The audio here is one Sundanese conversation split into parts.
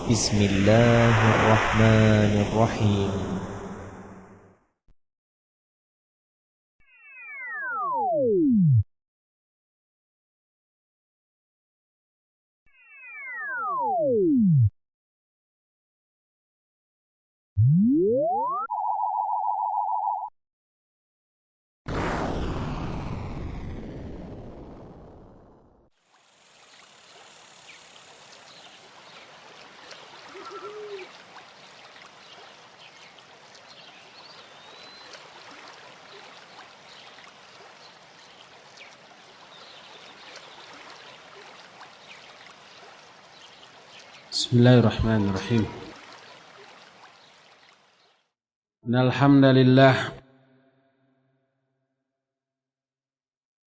Bismillahirrahmanirrahim. Bismillahirrahmanirrahim. Alhamdulillah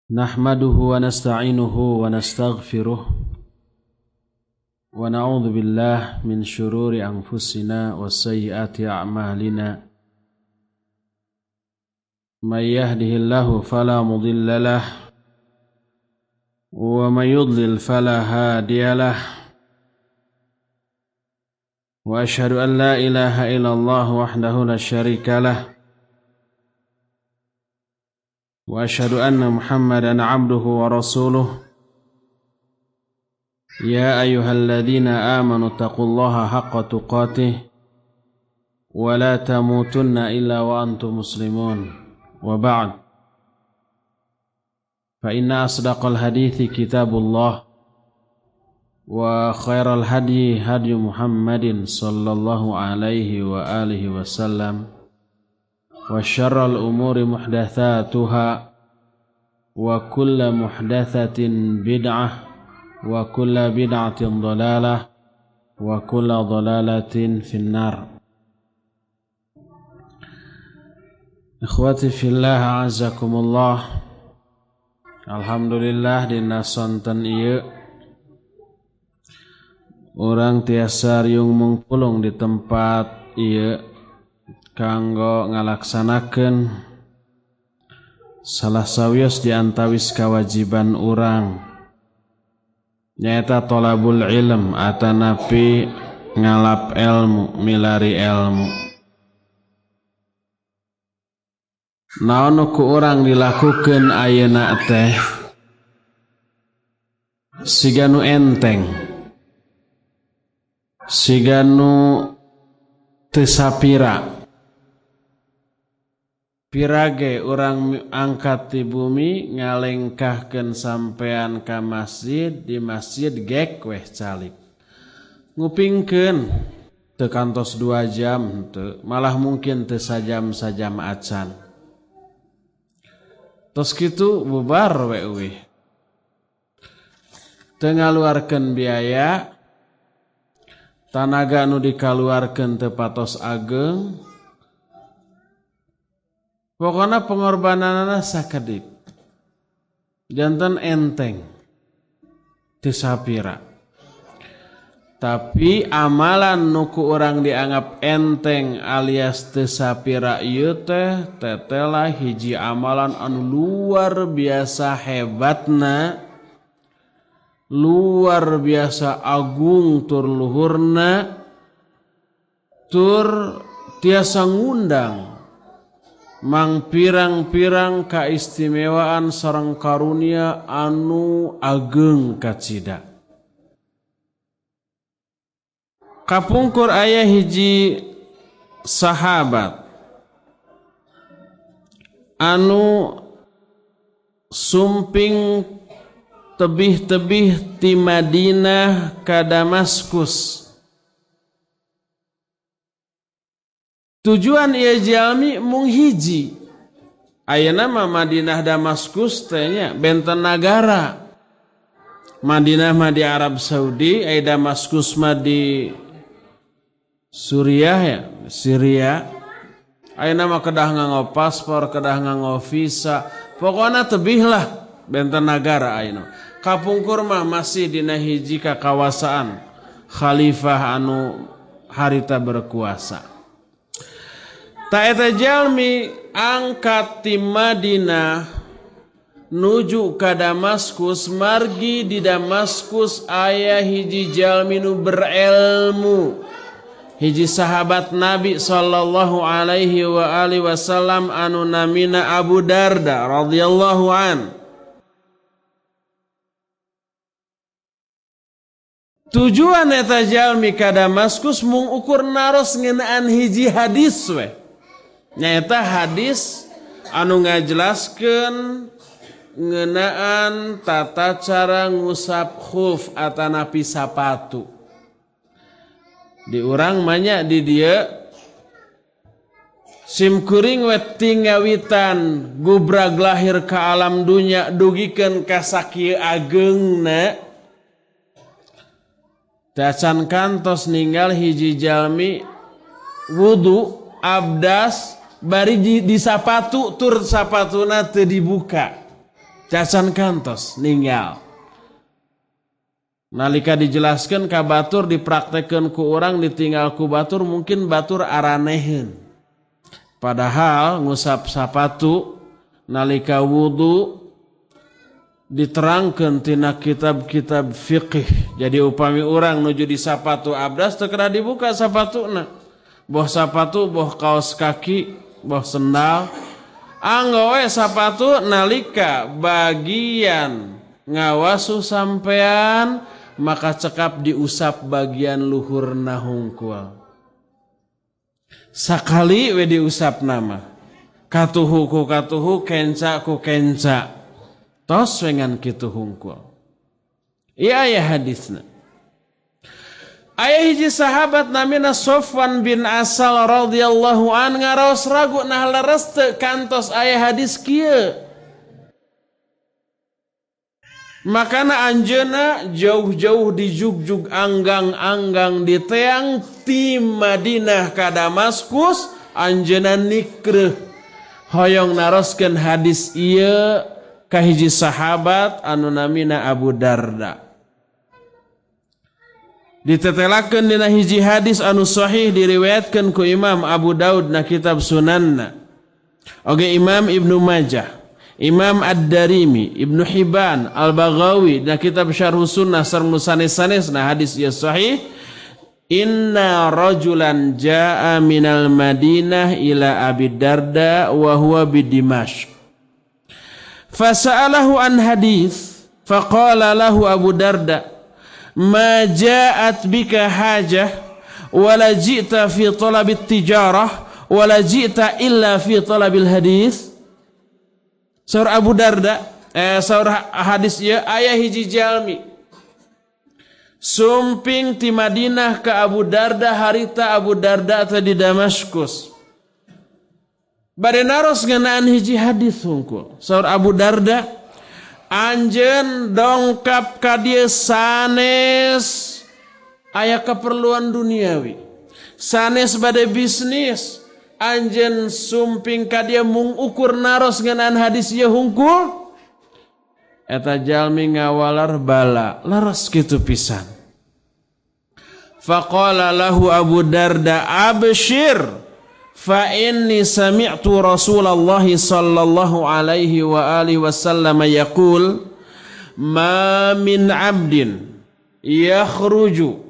nahmaduhu wa nasta'inuhu wa nastaghfiruh wa na'udzu billah min syururi anfusina wa sayyiati a'malina. May yahdihillahu fala mudilla lah wa may yudlil fala hadiyalah. وأشهد أن لا إله إلا الله وحده لا شريك له وأشهد أن محمدا عبده ورسوله يا أيها الذين آمنوا اتقوا الله حق تقاته ولا تموتن إلا وأنتم مسلمون وبعد فإن أصدق الحديث كتاب الله وخير الهدي هدي محمد صلى الله عليه وآله وسلم وشر الأمور محدثاتها وكل محدثة بدعة وكل بدعة ضلالة وكل ضلالة في النار. إخوتي في الله أعزكم الله. Alhamdulillah dina sonten ieu urang tiasa riung mungpulung di tempat ieu kanggo ngalaksanakeun salah sawios di antawis kewajiban urang nyaeta tolabul ilm atanapi ngalap ilmu, milari ilmu. Naon nu ku urang dilakukeun ayeuna teh siga nu enteng, siga nu teu sapira. Pirage urang angkat ti bumi ngalengkahkeun sampean ka masjid, di masjid gek weh calik. Ngupingkeun teu kantos 2 jam teu, malah mungkin teu sajam-sajam acan. Tos kitu bubar we eueuh. Teu ngaluarkeun biaya, tanaga nu dikaluarkeun teu patos ageng. Pokona pengorbananana sakedip. Janten enteng. Teu sapira. Tapi amalan nu ku urang dianggap enteng alias teu sapira ieu teh tetela hiji amalan anu luar biasa hebatna, luar biasa agung tur luhurna, tur tiasa ngundang mang pirang-pirang kaistimewaan sareng karunia anu ageng kacida. Kapungkur aya hiji sahabat anu sumping tebih-tebih ti Madinah ka Damaskus. Tujuan ieu jalmi mung hiji. Ayeuna mah Madinah Damaskus teh nya benten nagara. Madinah mah di Arab Saudi, aya Damaskus mah di Suriah ya, Syria. Ayeuna mah kedah nganggo paspor, kedah nganggo visa. Pokona tebih lah benten nagara ayeuna. Kapungkur mah masih dina hiji kakawasaan khalifah anu harita berkuasa. Ta eta jalmi angkat ti Madinah nuju ka Damaskus, margi di Damaskus aya hiji jalmi nu berilmu, hiji sahabat Nabi sallallahu alaihi wa alihi wasallam anu namina Abu Darda radhiyallahu an. Tujuan eta jalmi ka Damaskus mung ukur naros ngeunaan hiji hadis we. Nyaeta hadis anu ngajelaskeun ngeunaan tata cara ngusap khuf atanapi sapatu. Di urang manya di dieu simkuring we tingawitan gubrag lahir ka alam dunya dugikeun ka sakieu ageungna tacan kantos ninggal hiji jalmi wudu abdas bari di sapatu tur sapatuna teu dibuka. Cacan kantos ninggal. Nalika dijelaskan ka batur dipraktekeun ku urang ditinggal ku batur mungkin batur araneheun. Padahal ngusap sapatu nalika wudu diterangkeun tina kitab-kitab fiqih. Jadi upami urang nuju di sapatu abdas teu kedah dibuka sapatuna. Boh sapatu, boh kaos kaki, boh sendal. Anggo we sapatu nalika bagian ngawasuh sampean maka cekap diusap bagian luhurna hungkul. Sakali we diusap nama. Katuhu ku katuhu, kenca ku kenca. Tos we ngan kitu hungkul. Ieu aya hadisna. Aya hiji sahabat namina Sofwan bin Asal radhiyallahu an ngaraos ragu nah leres teu kantos aya hadis kieu. Makana anjeunna jauh-jauh dijugjug anggang-anggang di teang ti Madinah ka Damaskus anjeunna nikreuh hoyong naroskeun hadis ieu ka hiji sahabat anu namina Abu Darda. Ditetelakeun dina hiji hadis anu sahih diriwayatkeun ku Imam Abu Daud na kitab Sunanna. Oge Imam Ibnu Majah, Imam Ad-Darimi, Ibnu Hibban, Al-Baghawi na kitab Syarh Sunnah sareng nu sanes-sanesna hadis ieu sahih. Inna rajulan jaa minal Madinah ila Abi Darda wa huwa bi Dimashq. Fasa'alahu an hadis, faqala lahu Abu Darda, ma ja'at bika hajah wala ji'ta fi talabit tijarah wala ji'ta illa fi talabil hadis. Saur Abu Darda, saur hadis ieu aya hiji jalmi sumping ti Madinah ka Abu Darda harita Abu Darda teh di Damaskus. Bade naros ngeunaan hiji hadis hungkul. Saur Abu Darda, anjeun dongkap ka dieu sanes aya keperluan duniawi, sanes bade bisnis, anjeun sumping ka dieu mung ukur naros ngeunaan hadis ieu hungkul. Eta jalmi ngawalar bala leres kitu pisan. Faqala lahu Abu Darda, abshir fa inni sami'tu Rasulullah sallallahu alaihi wa alihi wasallam yaqul ma min 'abdin yakhruju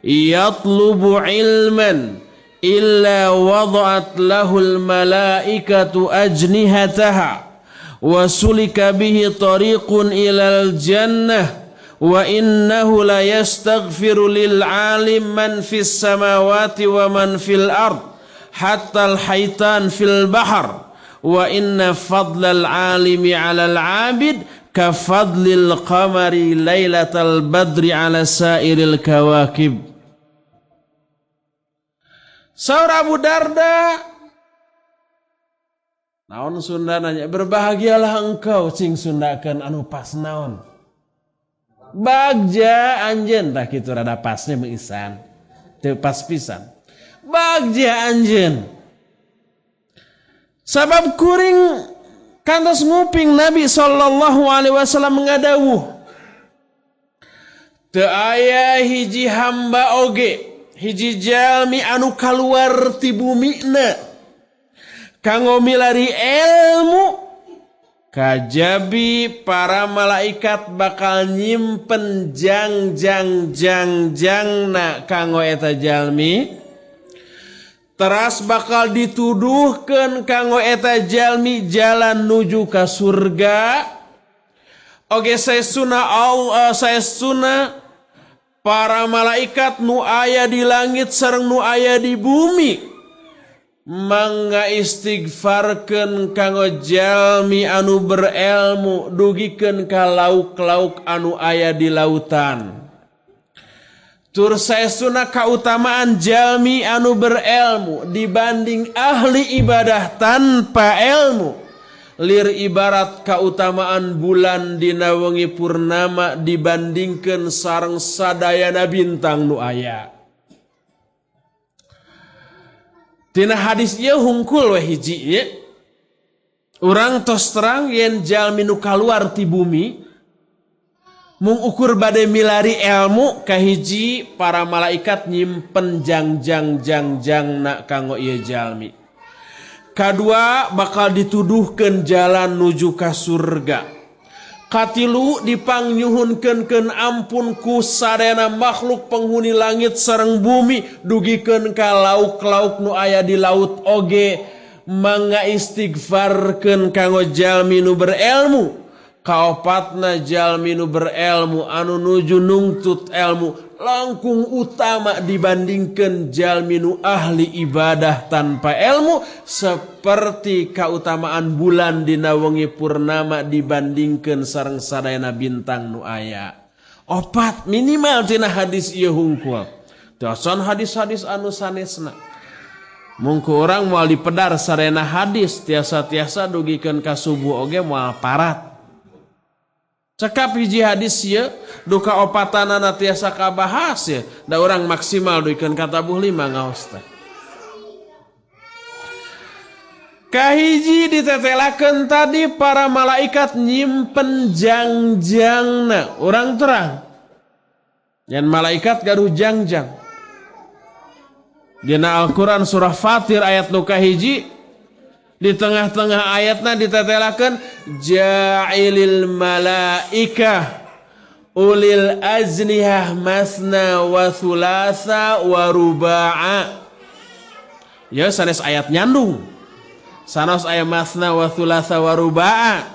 yatlubu 'ilman illa wada'at lahul malaikatu ajnihataha wa sulika bihi tariqun ilal jannah wa innahu la yastaghfiru lil 'alim man fis samawati wa man fil ard hatta al-haytan fil bahr wa inna fadlal alimi 'alal 'abid ka fadlil qamari lailatal badri 'ala sairil kawakib. Saur Abu Darda, naon Sunda nanya, berbahagialah engkau cing Sundakeun anu pas naon. Bagja anjeun tah kitu rada pasnya meuisan. Teu pas pisan. Bagja anjeun. Sabab kuring kantos nguping Nabi sallallahu alaihi wasallam ngadawuh, teu aya hiji hamba oge, hiji jalmi anu kaluar ti bumina kanggo milari ilmu Kajabi para malaikat bakal nyimpen jang jang jang jangna kanggo eta jalmi. Teras bakal dituduhkeun kanggo eta jalmi jalan nuju ka surga. Oge saestuna Allah, saestuna para malaikat nu aya di langit sareng nu aya di bumi mangga istighfarkeun kanggo jalmi anu berelmu dugikeun ka lauk-lauk anu aya di lautan. Tur saestuna kautamaan jalmi anu berelmu dibanding ahli ibadah tanpa elmu lir ibarat kautamaan bulan dina wengi purnama dibandingkeun sareng sadayana bintang nu aya. Tina hadis ieu hungkul we hiji ye. Urang tos terang yen jalmi nu kaluar ti bumi mung ukur bade milari elmu kahiji para malaikat nyimpen jang-jang jang-jangna kanggo ieu jalmi. Kadua bakal dituduhkeun jalan nuju ka surga. Katilu dipangnyuhunkeun keun ampun ku sadayana makhluk penghuni langit sareng bumi dugikeun ka lauk-lauk nu aya di laut oge mangga istighfarkeun kanggo jalmi nu berelmu. Kaopatna jalmi nu berelmu anu nuju nungtut elmu langkung utama dibandingkeun jalmi nu ahli ibadah tanpa elmu seperti kautamaan bulan dina wengi purnama dibandingkeun sareng sadayana bintang nu aya. Opat minimal tina hadis ieu hungkul. Teu hadis-hadis anu sanesna. Mungku urang moal dipedar sadayana hadis tiasa-tiasa dugikeun ka subuh oge moal parat. Cekap hiji hadis ieu duka opatanana tiasa kabahas ya, da urang maksimal duikeun ka tabuh 5 ngaos teh. Kahiji ditetelakeun tadi para malaikat nyimpen jangjangna, urang terang. Yen malaikat gaduh jangjang. Dina Al-Qur'an surah Fatir ayat nu kahiji di tengah-tengah ayatna ditetelakeun ja'ilil malaikah ulil ajnihah masna wa thulatha wa ruba'a. Ya sanes ayat nyandung. Sanes ayat masna wa thulatha wa ruba'a.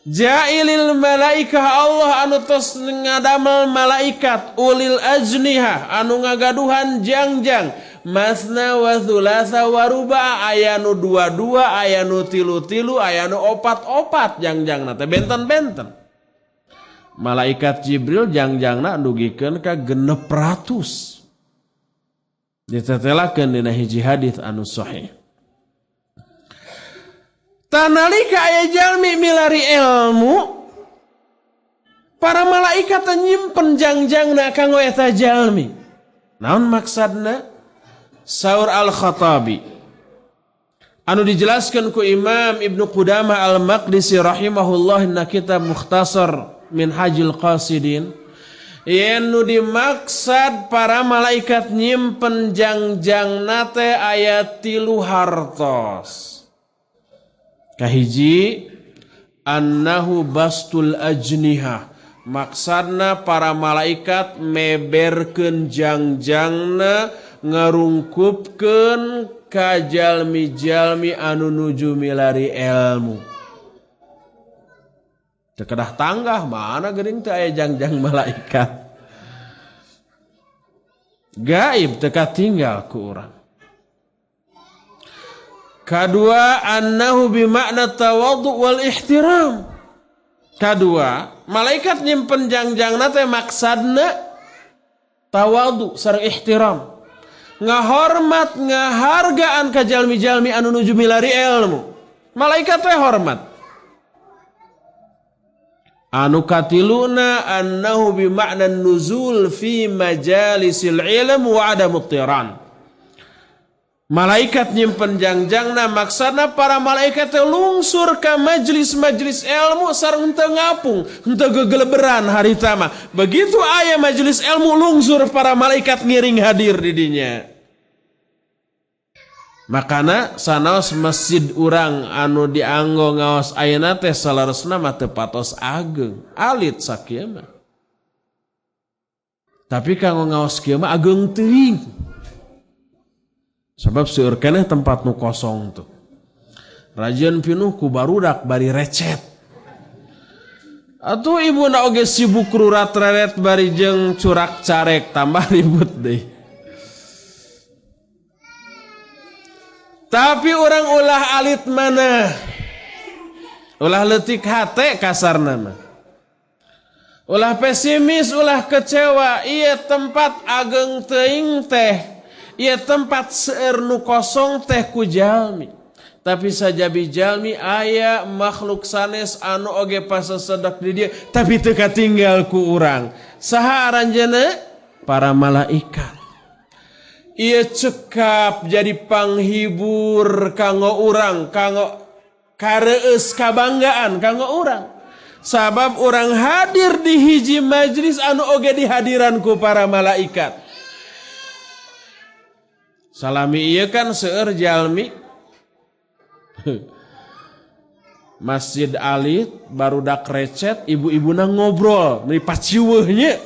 Ja'ilil malaikah Allah anu tos ngadamel malaikat ulil ajnihah anu ngagaduhan jangjang masna wa thulatha wa ruba aya nu dua-dua aya nu tilu-tilu aya nu opat-opat jangjangna teh benten-benten. Malaikat Jibril jangjangna dugikeun ka 600. Ditetelakeun dina hiji hadis anu sahih. Tanalika aya jalmi milari ilmu para malaikat nyimpen jangjangna kanggo eta jalmi. Naon maksadna? Saur Al-Khattabi anu dijelaskan ku Imam Ibnu Qudamah Al-Maqdisi rahimahullah na kitab Mukhtasar Minhajul Qasidin yen nu dimaksad para malaikat nyimpen jangjangna teh aya 3 hartos. Kahiji annahu bastul ajnihah, maksadna para malaikat meberkeun jangjangna ngarungkupkeun ka jalmi-jalmi anu nuju milari elmu. Teu kedah tanggah mana geuning teu aya jangjang malaikat. Gaib teu katinggal ku urang. Kadua annahu bimakna tawadhu wal ihtiram. Kadua, malaikat nyimpen jangjangna teh maksadna tawadhu sareng ihtiram. Ngahormat ngahargaan ka jalmi-jalmi anu nuju milari ilmu. Malaikat teh hormat. Anu katiluna annahu bimakna nuzul fi majalisil ilm wa adamut tiran. Malaikat nyimpen jangjangna maksana para malaikat teh lungsur ka majelis-majelis ilmu sareng henteu ngapung, henteu gegeleberan harita mah. Begitu aya majelis ilmu lungsur para malaikat ngiring hadir di dinya. Makana sanaos masjid urang anu dianggo ngaos ayeuna teh saleresna mah teu patos ageng, alit sakieu mah. Tapi kanggo ngaos kieu mah ageng teuing. Sebab seueur keneh tempat nu kosong tuh. Rajin pinuh ku barudak bari recet. Atuh ibuna oge sibuk rurat reret bari jeung curak carek tambah ribut deui. Tapi orang ulah alit mana? Ulah leutik hate kasarna mah. Ulah pesimis, ulah kecewa. Ieu tempat ageng teuing teh, ieu tempat seueur nu kosong teh ku jalmi. Tapi sajabi jalmi aya makhluk sanes anu oge pasesedak di dieu, tapi teu katinggal ku urang. Saha aranjeunna? Para malaikat. Ieu cekap jadi panghibur kanggo urang, kanggo kareueus kabanggaan kanggo urang. Sabab urang hadir di hiji majlis anu oge dihadiran ku para malaikat. Salami ieu kan seueur jalmi. Masjid alit barudak recet, ibu-ibuna ngobrol meuni paciweuh nya.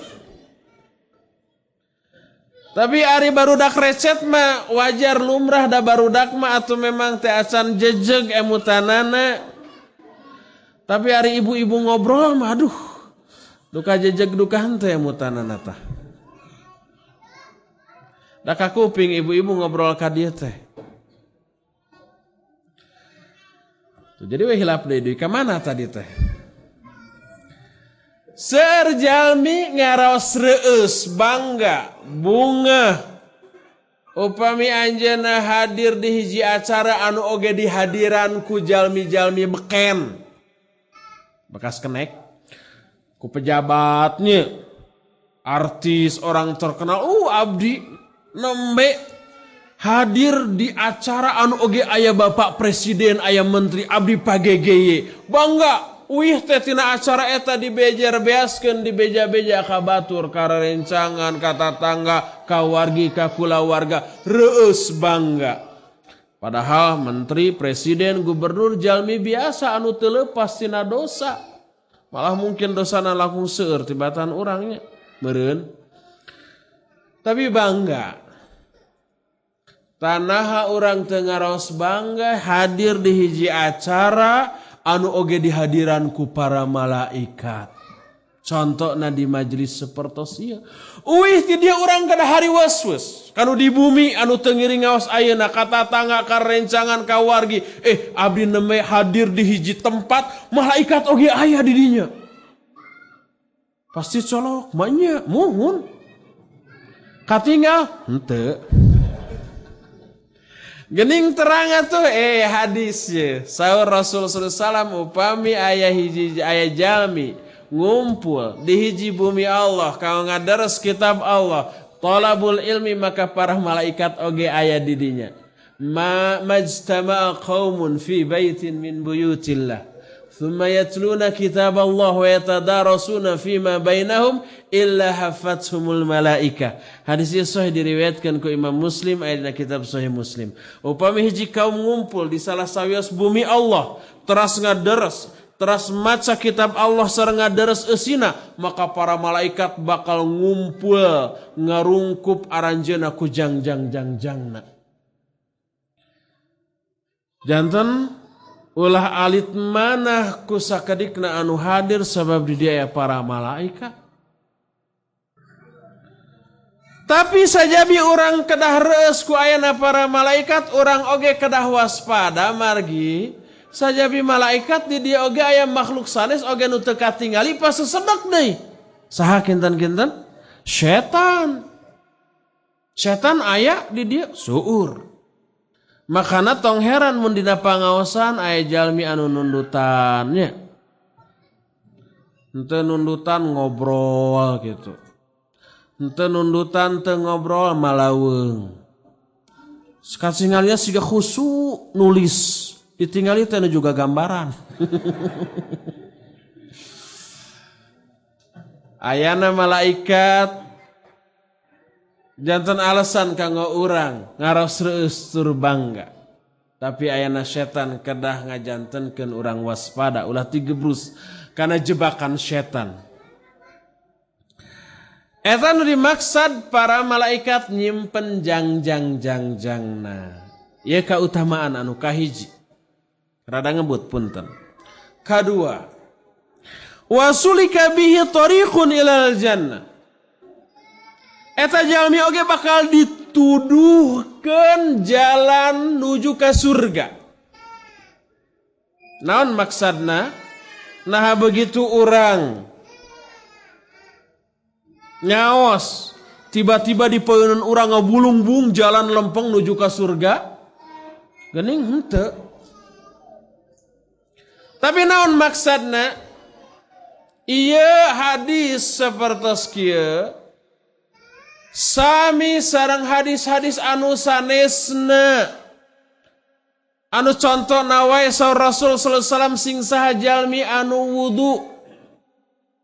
Tapi ari barudak recet mah wajar lumrah da barudak mah atuh memang teh acan jejeg emutanana. Tapi ari ibu-ibu ngobrol mah aduh duka jejeg duka henteu emutanana tah. Da kakuping ibu-ibu ngobrol ka dieu teh. Tuh, jadi we hilap deui ka mana tadi teh? Seueur jalmi ngaraos reueus bangga bunga upami anjeunna hadir di hiji acara anu oge dihadiran ku jalmi-jalmi beken bekas kenek ku pejabatnya artis orang terkenal, abdi nembe hadir di acara anu oge aya bapak presiden aya menteri abdi pagegeye bangga. Wih teh tina acara eta dibejer beaskeun dibeja-beja ka batur ka rerencangan ka tatangga ka wargi ka kulawarga reueus bangga. Padahal menteri, presiden, gubernur jalmi biasa anu teu leupas tina dosa. Malah mungkin dosana langkung seueur tibatan urangnya meureun. Tapi bangga. Tanaha urang teu ngaraos bangga hadir di hiji acara anu oge dihadiran ku para malaikat. Contohna di majelis sapertos ieu. Uih ti dieu urang kada hari waswas. Kanu di bumi anu teu ngiring ngaos ayeuna ka tatangga ka rencangan ka wargi. Abdi nembe hadir di hiji tempat malaikat oge aya di dinya. Pasti colok mah muhun. Katinggal henteu. Gening terang atuh hadis ye. Saur Rasul sallallahu alaihi wasallam upami aya hiji aya jalmi ngumpul di hiji bumi Allah kanggo ngadares kitab Allah, talabul ilmi maka para malaikat oge aya di dinya. Ma majtama'a qaumun fi baitin min buyutillah thumma yatluna kitab Allah wa yatadarasuna fima bainahum illa hafathumul malaika. Hadis ieu sahih diriwayatkan ku Imam Muslim aya dina kitab Sahih Muslim. Upami hiji kaum ngumpul di salah sawios bumi Allah teras ngaderes teras maca kitab Allah sareng ngaderes eusina, maka para malaikat bakal ngumpul ngarungkup aranjeuna ku jang-jang-jang-jangna. Janten ulah alit manah ku sakedikna anu hadir sabab di dia para malaikat. Tapi sajabi urang kedah reueus ku ayana para malaikat, urang oge kedah waspada margi sajabi malaikat di dia oge aya makhluk sanes oge nu teu katingali pasesedek deui. Saha kinten-kinten? Setan. Setan aya di dia suur. Makana tong heran mun dina pangaosan aya jalmi anu nundutan nya. Henteu nundutan ngobrol gitu. Henteu nundutan teu ngobrol malaweung. Katingalina siga khusyuk nulis. Ditinggali teh juga gambaran. Ayana malaikat Janten alasan kanggo urang ngaros reueus tur bangga. Tapi ayana setan kedah ngajantenkeun urang waspada ulah tigebrus kana jebakan setan. Eta nu dimaksad para malaikat nyimpen jangjang-jangjangna. Ieu kautamaan anu kahiji. Rada ngebut punten. Kadua, wasulika bihi tariqun ilal jannah. Eta jalmi oge bakal dituduhkeun jalan nuju ka surga. Naon maksudna? Nah begitu urang nyaos tiba-tiba di payunan urang ngabulungbung jalan lempeng nuju ka surga, geuning henteu. Tapi naon maksudna? Ieu hadis sapertos kieu sami sareng hadis-hadis anu sanesna. Anu contohna wae saur Rasul sallallahu alaihi wasallam sing saha jalmi anu wudu.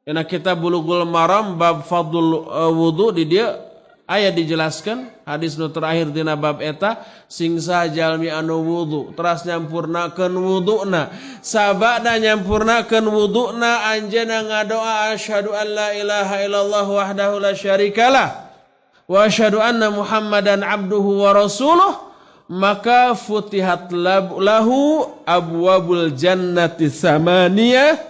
Dina kitab Bulughul Maram bab fadlul wudu di dieu aya dijelaskan hadis nu terakhir dina bab eta sing saha jalmi anu wudu teras nyampurnakeun wuduna sabada nyampurnakeun wuduna anjeunna ngadoa asyhadu an la ilaha illallah wahdahu la syarikalah wa asyhadu anna Muhammadan abduhu wa rasuluh, maka futihat lahu abwabul jannati samaniyah,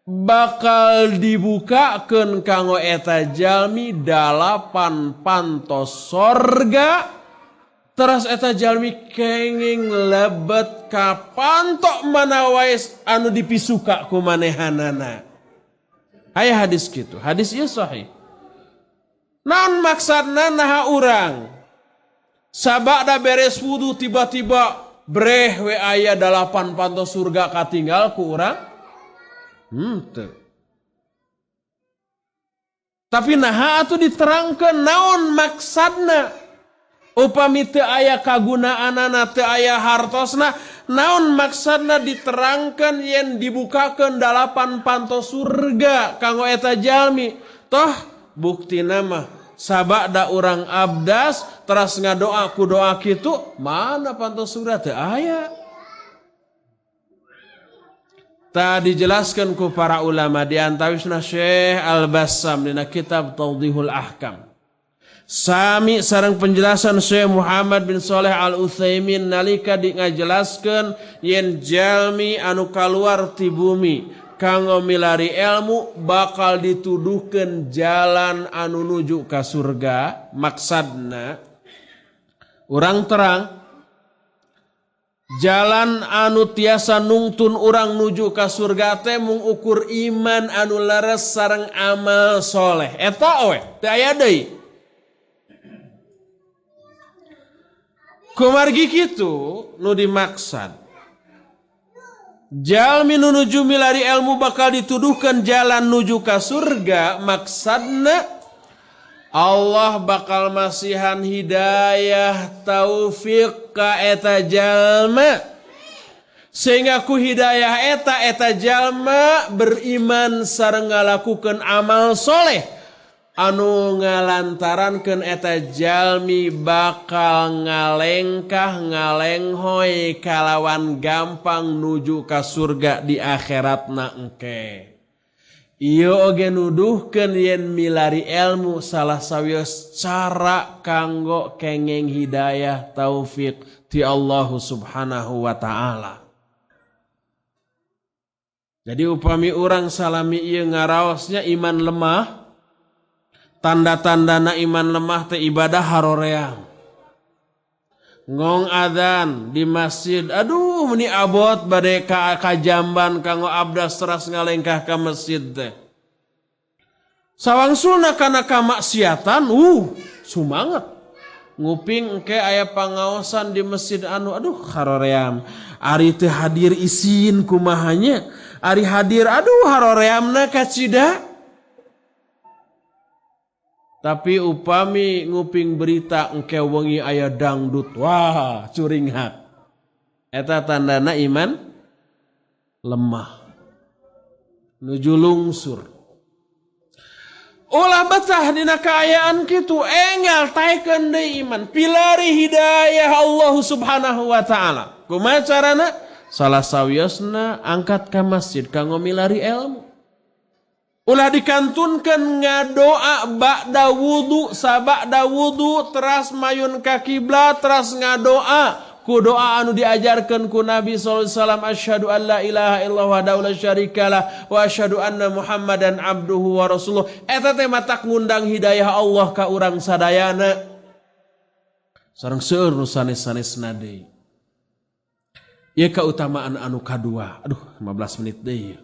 bakal dibukakeun kanggo eta jalmi 8 pantos sorga. Teras eta jalmi kenging lebet ka pantok mana wae anu dipisuka ku manehanana. Aya hadis kitu, hadis ieu sahih. Naon maksudna naha urang sabada beres wudu tiba-tiba breh we aya 8 pantos surga katinggal ku urang? Henteu. Tapi naha atuh diterangkeun naon maksudna? Upami teu aya kagunaanana, teu aya hartosna, naon maksudna diterangkeun yen dibukakeun 8 pantos surga kanggo eta jalmi? Toh buktina mah sabada urang abdas teras ngadoa ku doa kitu, mana pantos surga teu aya. Tadi dijelaskan ku para ulama di antawisna Syekh Al-Bassam dina kitab Tawdihul Ahkam. Sami sareng penjelasan Syekh Muhammad bin Shalih Al-Utsaimin nalika di ngajelaskeun yen jalmi anu kaluar ti bumi kanggo milari ilmu bakal dituduhkeun jalan anu nuju ka surga. Maksadna urang terang jalan anu tiasa nungtun urang nuju ka surga teh mung ukur iman anu leres sareng amal soleh. Eta we teu aya deui. Kumargi kitu nu dimaksad jalmi nu nuju milari ilmu bakal dituduhkan jalan nuju ka surga, maksadna Allah bakal masihan hidayah taufik ka eta jalma sehingga ku hidayah eta jalma beriman sareng ngalakukeun amal soleh anu ngalantarankeun eta jalmi bakal ngalengkah ngalenghoy kalawan gampang nuju ka surga di akhiratna engke. Ieu oge nuduhkeun yen milari ilmu salah sawios cara kanggo kengeng hidayah taufik ti Allah Subhanahu wa taala. Jadi upami urang salami ieu ngaraosnya iman lemah, tanda-tandana iman lemah teh ibadah haroream. Ngong adzan di masjid, aduh meni abot bade ka jamban kanggo abdas teras ngalengkah ka masjid teh. Sawangsulna kana kamaksiatan, sumanget. Nguping engke aya pangaosan di masjid anu, aduh haroream. Ari teu hadir isin kumahanya, ari hadir aduh haroreamna kacida. Tapi upami nguping berita engke wengi aya dangdut, wah curinghak. Eta tandana iman lemah, nuju lungsur. Ulah betah dina kaayaan kitu, enggal taekeun deui iman, pilari hidayah Allah Subhanahu wa taala. Kumaha carana? Salah sawiosna angkat ka masjid kanggo milari ilmu. Ulah dikantunkeun ngadoa ba'da wudu, sabada wudu teras mayun ka kiblat teras ngadoa ku doa anu diajarkeun ku Nabi sallallahu alaihi wasallam, asyhadu an la ilaha illallah wahdahu la syarikalah wa asyhadu anna Muhammadan abduhu wa rasuluh. Eta teh matak ngundang hidayah Allah ka urang sadayana. Sareng seueur nu sanes-sanesna deui. Ieu kautamaan anu kadua. Aduh, 15 menit deui.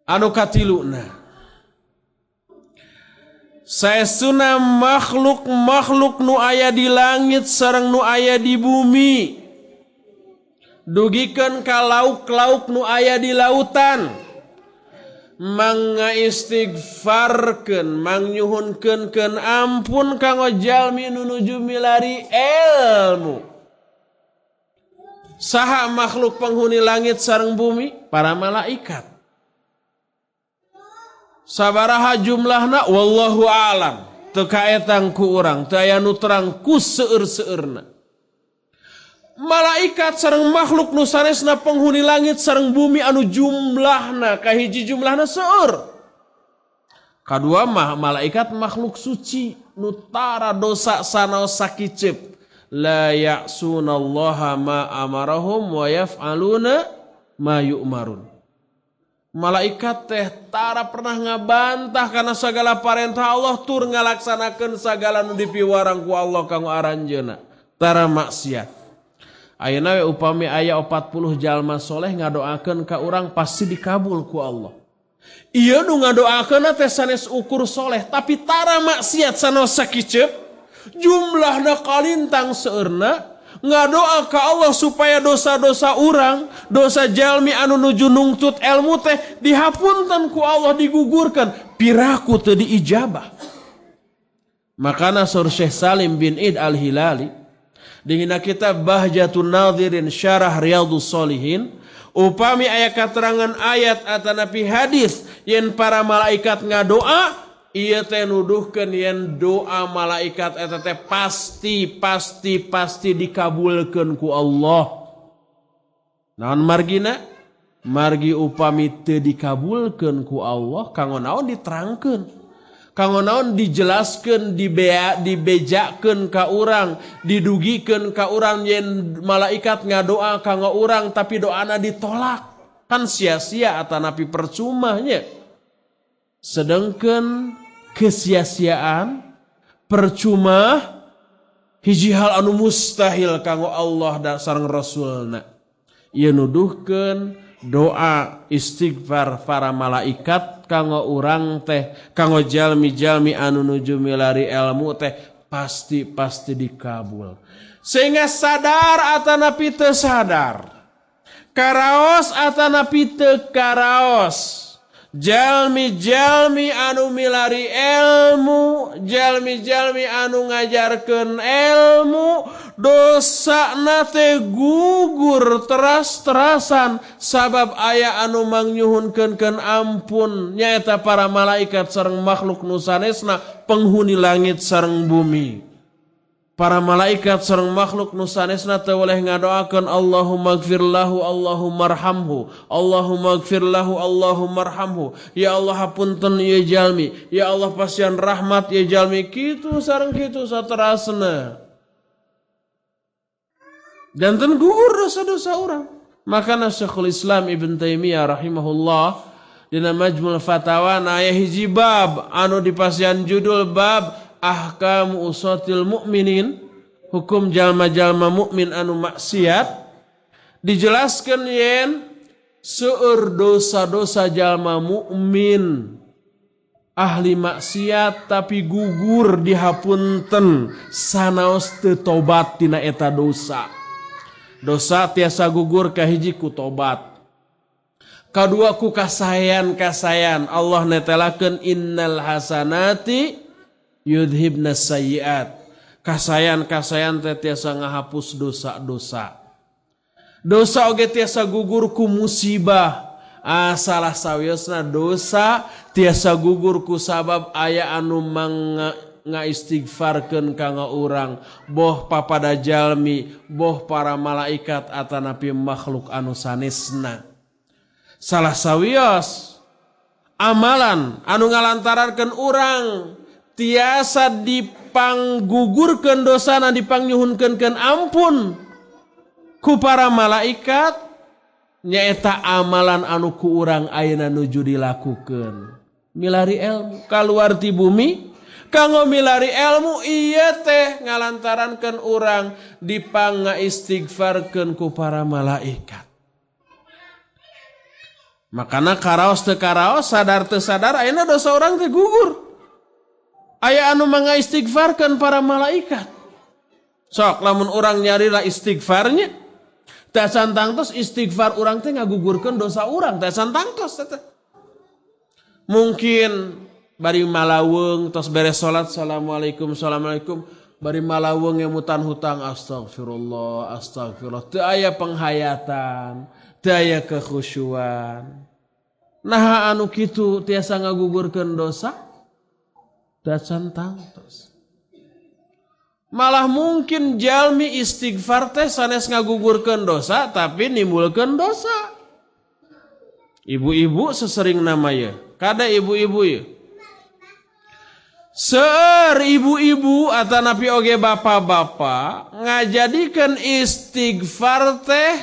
Anu katiluna, saestuna makhluk-makhluk nu aya di langit sareng nu aya di bumi, dugikeun ka lauk-lauk nu aya di lautan, mangga istighfarkeun, mangnyuhunkeun keun ampun kanggo jalmi nu nuju milari ilmu. Saha makhluk penghuni langit sareng bumi? Para malaikat. Sabaraha jumlahna wallahu alam, teu kaetang ku urang, teu aya nu terang ku seueur-seueurna. Malaikat sareng makhluk nu sanesna penghuni langit sareng bumi anu jumlahna kahiji jumlahna seueur. Kadua mah malaikat makhluk suci nu tara dosa sanaos sakiceup, la ya'sunallaha ma amarahum wa yaf'aluna ma yu'marun. Malaikat teh tara pernah ngabantah karena segala parentah Allah tur ngalaksanakeun sagala nu dipiwarang ku Allah kanggo aranjeunna, tara maksiat. Ayeuna we upami aya 40 jalma soleh ngadoakeun ka urang pasti dikabul ku Allah. Ieu nu ngadoakeun teh sanes ukur soleh tapi tara maksiat sanaos sakiceup, jumlahna kalintang seueurna. Ngadoa ka Allah supaya dosa-dosa urang, dosa jalmi anu nuju nungtut ilmu teh dihapunten ku Allah, digugurkan, piraku teu diijabah. Makana Sur Syekh Salim bin Id Al-Hilali dina kitab Bahjatun Nadhirin Syarah Riyadhus Shalihin, upami aya katerangan ayat atanapi hadis yen para malaikat ngadoa, ieu teh nuduhkeun yen doa malaikat eta teh pasti pasti pasti dikabulkeun ku Allah. Naon margina? Margi upami teu dikabulkeun ku Allah, kanggo naon diterangkeun? Kanggo naon dijelaskeun, dibejakeun ka urang, didugikeun ka urang yen malaikat ngadoa kanggo urang tapi doana ditolak. Kan sia-sia atanapi percuma nya. Sedangkan kesia-siaan, percuma, hiji hal anu mustahil kanggo Allah dan sareng Rasulna. Ieu nuduhkeun doa istighfar para malaikat kanggo urang teh, kanggo jalmi-jalmi anu nuju milari ilmu teh pasti pasti dikabul. Sehingga sadar atanapi teu sadar, karaos atanapi teu karaos, jalmi-jalmi anu milari ilmu, jalmi-jalmi anu ngajarkeun ilmu, dosana teh gugur teras-terasan sabab aya anu mangnyuhunkeun keun ampun nyaeta para malaikat sareng makhluk nu sanesna penghuni langit sareng bumi. Para malaikat sareng makhluk nu sanesna teu boleh ngadoakeun Allahumma gfir lahu, Allahumma arhamhu, Allahumma gfir lahu, Allahumma arhamhu. Ya Allah hapunten ieu jalmi, ya Allah pasian rahmat ieu jalmi, kitu sareng kitu saterasna. Janten gugur dosa-dosa urang. Makana Syekhul Islam Ibn Taimiyah rahimahullah dina Majmul Fatawa aya hiji bab anu dipasian judul bab Ahkam usatil mukminin, hukum jalma-jalma mukmin anu maksiat, dijelaskan yen seueur dosa-dosa jalma mukmin ahli maksiat tapi gugur dihapunten sanaos teu tobat tina eta dosa. Dosa tiasa gugur kahiji ku tobat, kadua ku kasayan-kasayan. Allah netelakeun innal hasanati yudhibna sayyiat. Kasayan-kasayan teh tiasa ngahapus dosa-dosa. Dosa oge tiasa gugur ku musibah. Salah sawiosna dosa tiasa gugur ku sabab aya anu ngaistighfarkeun ka urang, boh papada jalmi, boh para malaikat atanapi makhluk anu sanesna. Salah sawios amalan anu ngalantarankeun urang tiasa dipanggugurkeun dosana, dipangnyuhunkeun ampun ku para malaikat, nyaeta amalan anu ku urang ayeuna nuju dilakukeun. Milari ilmu kaluar ti bumi kanggo milari ilmu ieu teh ngalantarankeun urang dipangaistighfarkeun ku para malaikat. Makana karaos teu karaos, sadar teu sadar ayeuna dosa urang teh gugur. Aya anu mangaistighfarkeun para malaikat. Sok lamun urang nyarira istighfarnya, teh acan tangtos istighfar urang teh ngagugurkeun dosa urang, teh acan tangtos teh. Mungkin bari malaweung tos beres salat, assalamualaikum assalamualaikum, bari malaweung ngemutan hutang, astagfirullah astagfirullah, teu aya penghayatan, teu aya kekhusyuan. Naha anu kitu tiasa ngagugurkeun dosa? Teu acan tangtos. Malah mungkin jalmi istighfar teh sanes ngagugurkeun dosa tapi nimbulkeun dosa. Ibu-ibu sesering nama ye, kada ibu-ibu ye. Seur ibu-ibu atanapi oge bapak-bapak ngajadikeun istighfar teh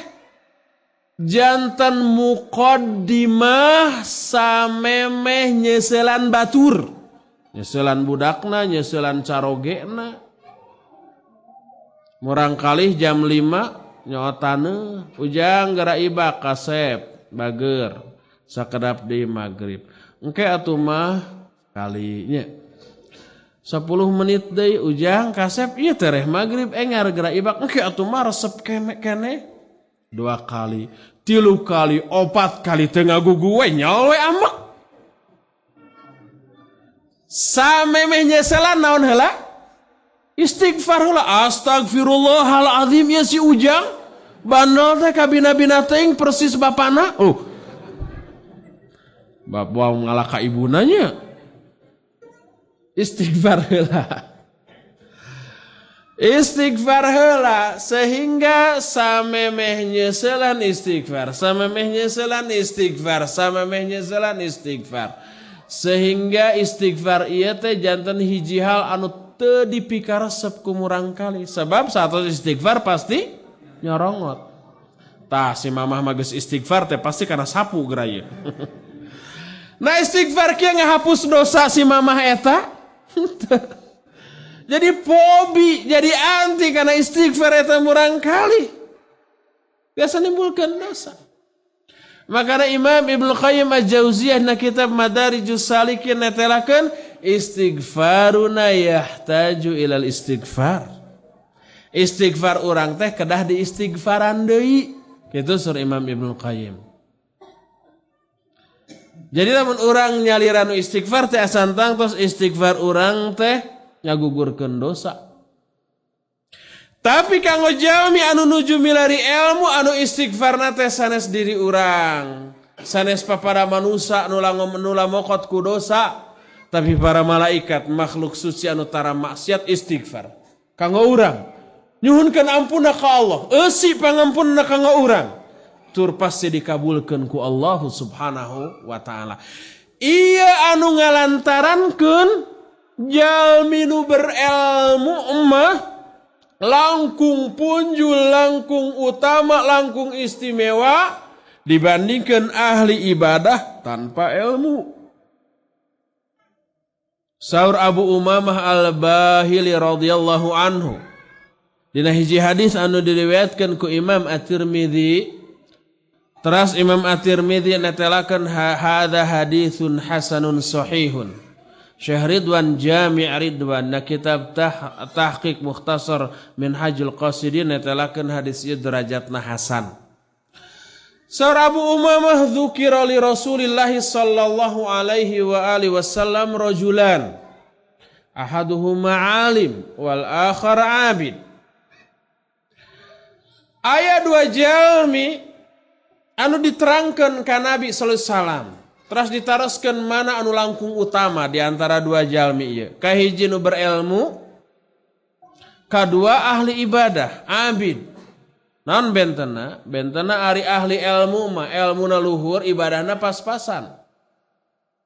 jantan muqaddimah samemeh nyeselan batur. Nyeselan budakna, nyeselan carogena. Murang kalih jam 5 nyootane ujang geura ibak kasep bager sakedap di magrib. Engke atuh mah kalinya 10 menit deui ujang kasep ieu tereh magrib engar geura ibak engke atuh mah resep kene 2 kali, 3 kali, 4 kali teu ngagugu we nyol we amek. Samemeh nyeselan naon heula? Istighfar heula, astagfirullahalazim ya si ujang bandel teh kabina-bina teuing persis bapana. Oh. Bapak ngalah ka ibuna nya. Istighfar heula. Istighfar heula sehingga samemeh nyeselan istighfar, samemeh nyeselan istighfar, samemeh nyeselan istighfar. Sehingga istighfar ieu teh janten hiji hal anu teu dipikaresep ku murang kali. Sebab saat istighfar pasti nyorongot. Tah si mamah mah geus istighfar teh pasti kana sapu geura ieu. Nah istighfar kieu ngahapus dosa si mamah eta. Jadi fobi, jadi anti karena istighfar eta murang kali. Biasa nimbulkeun dosa. Makana Imam Ibnu Qayyim Al-Jauziyah na kitab Madarijus Salikin netelakeun istighfaruna yahtaju ilal istighfar. Istighfar urang teh kedah diistighfaran deui. Kitu sur Imam Ibnu Qayyim. Jadi lamun urang nyaliran istighfar teh asan tangtos istighfar urang teh ngagugurkeun dosa. Tapi kanggo jalmi anu nuju milari ilmu anu istighfarna teh sanes diri urang, sanes papada manusa nu lamokot ku dosa, tapi para malaikat makhluk suci anu tara maksiat istighfar kanggo urang. Nyuhunkeun ampunna ka Allah, eusi pangampunna kanggo urang. Tur pasti dikabulkeun ku Allah Subhanahu wa taala. Ieu anu ngalantarankeun jalmi nu berilmu mah langkung punjul, langkung utama, langkung istimewa dibandingkan ahli ibadah tanpa ilmu. Saur Abu Umamah Al-Bahili radhiyallahu anhu dina hiji hadis anu diriwayatkeun ku Imam At-Tirmidzi, teras Imam At-Tirmidzi netelakeun hadza haditsun hasanun sahihun. Syekh Ridwan Jami' Ridwan na kitab Tahqiq Mukhtasar Minhajul Qasidin netelakeun hadis ieu derajatna hasan. Saur Abu Umamah dzukira li Rasulillah sallallahu alaihi wa alihi wasallam rajulan ahaduhuma alim wal akhar abid. Aya dua jalmi Anu diterangkan ka Nabi sallallahu alaihi wasallam, teras ditaroskeun mana anu langkung utama di antara dua jalmi ieu. Kahiji nu berilmu, kadua ahli ibadah, abid. Naon bentena? Bentena ari ahli ilmu mah elmuna luhur, ibadahna pas-pasan.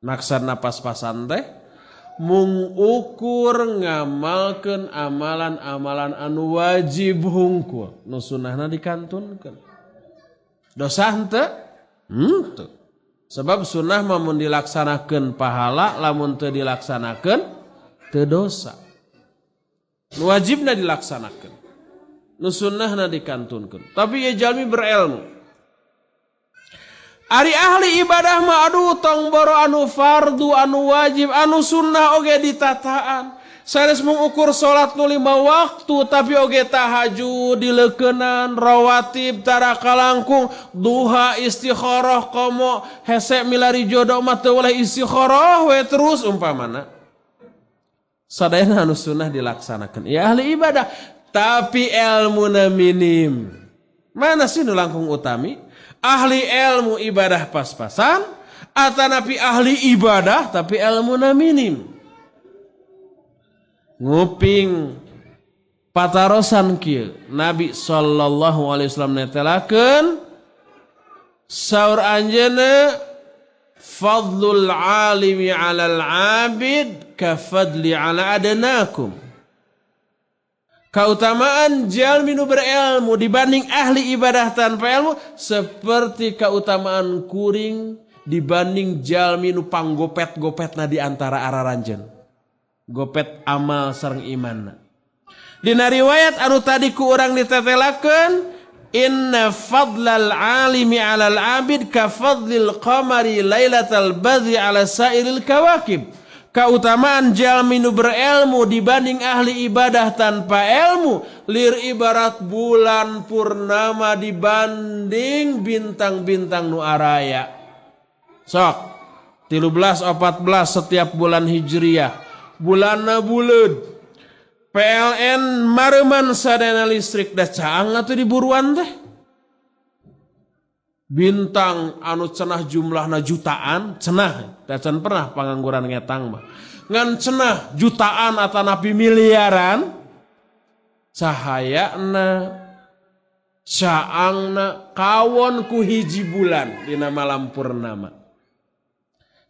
Maksudna pas-pasan teh mung ukur ngamalkeun amalan-amalan anu wajib hungkul, nu sunahna dikantunkeun. Dosa henteu? Henteu. Sebab sunnah mah mun dilaksanakeun pahala, lamun teu dilaksanakeun teu dosa. Nu wajibna dilaksanakeun, nu sunnahna dikantunkeun. Tapi ieu jalmi berilmu. Ari ahli ibadah mah aduh tong boro anu fardu, anu wajib, anu sunnah oge ditataan. Sanes mengukur salat nu 5 waktu tapi oge tahajud dileukeunnan, rawatib tarakalangkung, duha istikharah komo hese milari jodoh mah teu boleh istikharah we terus umpamana. Sadayana anu sunnah dilaksanakeun. Ya ahli ibadah tapi elmuna minim. Mana sih nu langkung utami? Ahli ilmu ibadah pas-pasan atanapi ahli ibadah tapi ilmuna minim. Nguping patarosan kieu Nabi sallallahu alaihi wasallam netelakeun saur anjeunna fadlul alimi 'alal 'abid ka fadli 'ala adnakum. Kautamaan jalmi nu berilmu dibanding ahli ibadah tanpa ilmu seperti kautamaan kuring dibanding jalmi nu panggopet-gopetna di antara araranjeun. Gopet amal sareng imanna. Dina riwayat anu tadi ku urang ditetelakeun inna fadlal alimi 'alal 'abid ka fadlil qamari lailatal badri 'ala sairil kawakib. Kautamaan jalmi nu berilmu dibanding ahli ibadah tanpa ilmu lir ibarat bulan purnama dibanding bintang-bintang nu araya. Sok 13 14 setiap bulan Hijriah, bulanna buleud. PLN mareman sadayana listrik da caang atuh di buruan teh. Bintang anu cenah jumlahna jutaan, cenah, da can pernah pangangguran ngetang mah. Ngan cenah jutaan atanapi miliaran cahayana caangna kawon ku hiji bulan dina malam purnama.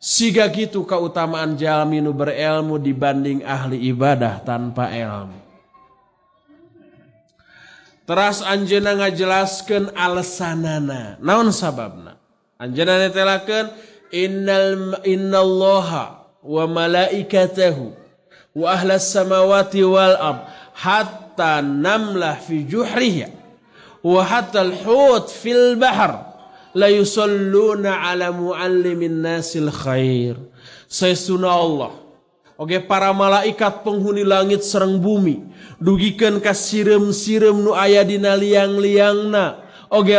Siga kitu kautamaan jalmi nu berilmu dibanding ahli ibadah tanpa ilmu. Teras anjeunna ngajelaskeun alesanana. Naon sababna? Anjeunna netelakeun innallaha wa malaikatahu wa ahlas samawati wal ard hatta namlah fi juhriha wa hatta al-hut fil bahr la yusalluna ala muallimin nasil khair. Saestuna Allah oge para malaikat penghuni langit sareng bumi dugikeun ka sireum-sireum nu aya dina liang-liangna oge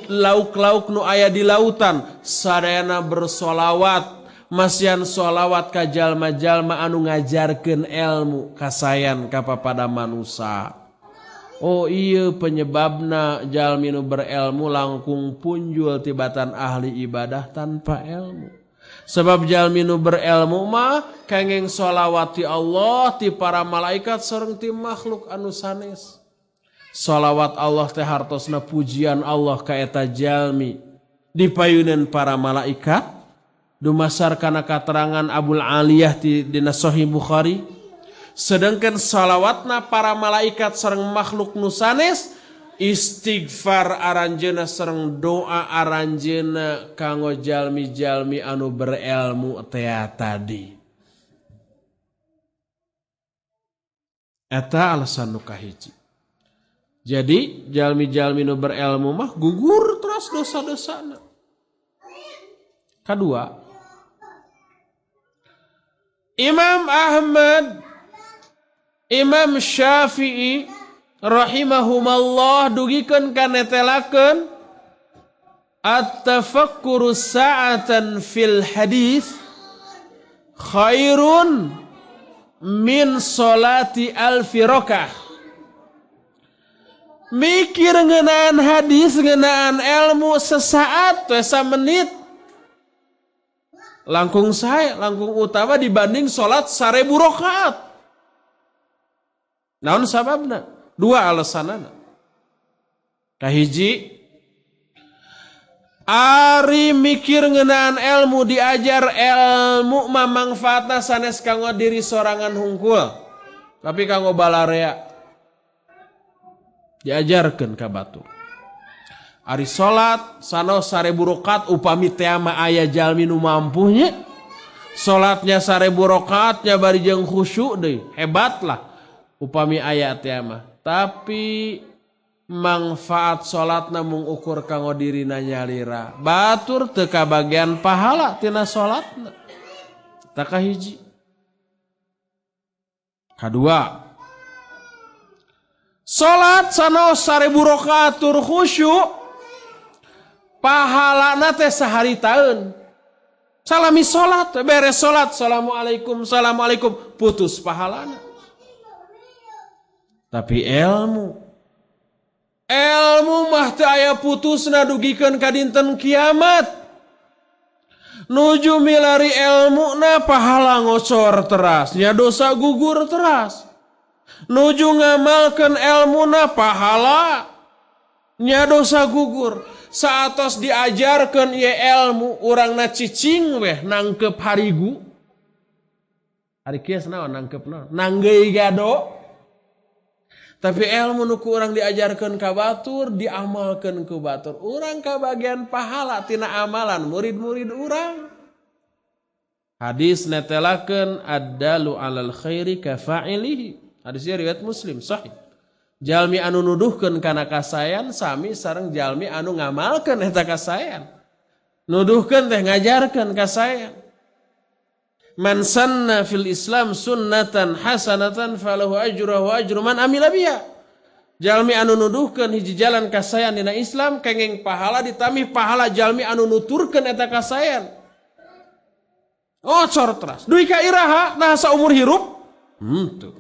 lauk-lauk nu aya di lautan sadayana bersolawat masihan solawat ka jalma-jalma anu ngajarkeun ilmu kasayan ka papada manusa. Oh iya penyebabna jalmi nu berilmu langkung punjul tibatan ahli ibadah tanpa ilmu. Sebab jalmi nu berilmu mah kenging sholawat ti Allah ti para malaikat sareng ti makhluk anu sanes. Sholawat Allah teh hartosna pujian Allah ka eta jalmi dipayunan para malaikat dumasar kana katerangan Abul Aliyah ti dina Sahih Bukhari. Sedangkan sholawatna para malaikat sareng makhluk nu sanes istighfar aranjeuna sareng doa aranjeuna kanggo jalmi-jalmi anu berilmu tea tadi. Eta alasan nu kahiji. Jadi jalmi-jalmi nu berilmu mah gugur terus dosa-dosana. Kedua, Imam Ahmad, Imam Syafi'i rahimahumallah dugikeun kanetelakeun at-tafakkuru sa'atan fil hadis khairun min salati alfi rakah. Mikir ngeunaan hadis, ngeunaan ilmu sesaat we samenit. Langkung sae, langkung utama dibanding salat 1000 rakaat. Naon sababna? Dua alasanana. Kahiji, ari mikir ngeunaan ilmu diajar ilmu mah mangfaatna sanes kanggo diri sorangan hungkul, tapi kanggo balarea. Diajarkeun ka batur. Ari salat sanos 1000 rakaat upami teh mah aya jalmi nu mampu nya. Salatnya 1000 rakaatnya bari jeung khusyuk deui, hebatlah upami aya teh mah. Tapi manfaat salatna mung ukur kanggo dirina nyalira. Batur teu kabagian pahala tina salatna. Eta kahiji. Kadua, salat sanos 1000 rakaat tur khusyuk, pahalana teh sehari taun. Salami salat, beres salat, assalamualaikum, assalamualaikum, putus pahalana. Tapi ilmu, ilmu mah teu aya putusna dugikeun ka dinten kiamat. Nuju milari ilmuna pahala ngocor teras, nya dosa gugur teras. Nuju ngamalkeun ilmuna pahala, nya dosa gugur. Saatos diajarkeun ye ilmu, urangna cicing weh nangkep harigu. Hari kieu naon nangkep naon? Nanggeuy gado. Tapi ilmu nu ku urang diajarkeun ka batur, diamalkeun ku batur. Urang kabagian pahala tina amalan murid-murid urang. Hadis netelakeun addalu alal khairi ka fa'ilihi. Hadis riwayat Muslim sahih. Jalmi anu nuduhkeun kana kasayan sami sareng jalmi anu ngamalkeun eta kasayan. Nuduhkeun teh ngajarkeun kasayan. Man sanna fil Islam sunnatan hasanatan falahu ajruhu wa ajru man amila biha. Jalmi anu nuduhkeun hiji jalan kasayan dina Islam kenging pahala ditambih pahala jalmi anu nuturkeun eta kasayan. Oh cor teras. Duwi ka iraha nah saumur hirup? Henteu.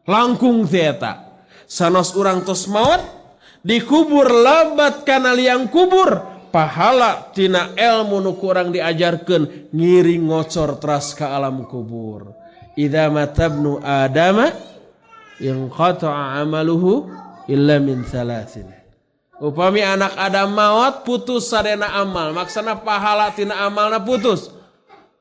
Langkung teh eta. Sanos urang tos maot dikubur lebat kana liang kubur, pahala tina ilmu nu ku urang diajarkeun ngiring ngocor teras ka alam kubur. Idza matabnu adama inqata'a amaluhu illa min thalathin. Upami anak Adam maot putus sadena amal, maksana pahala tina amalna putus.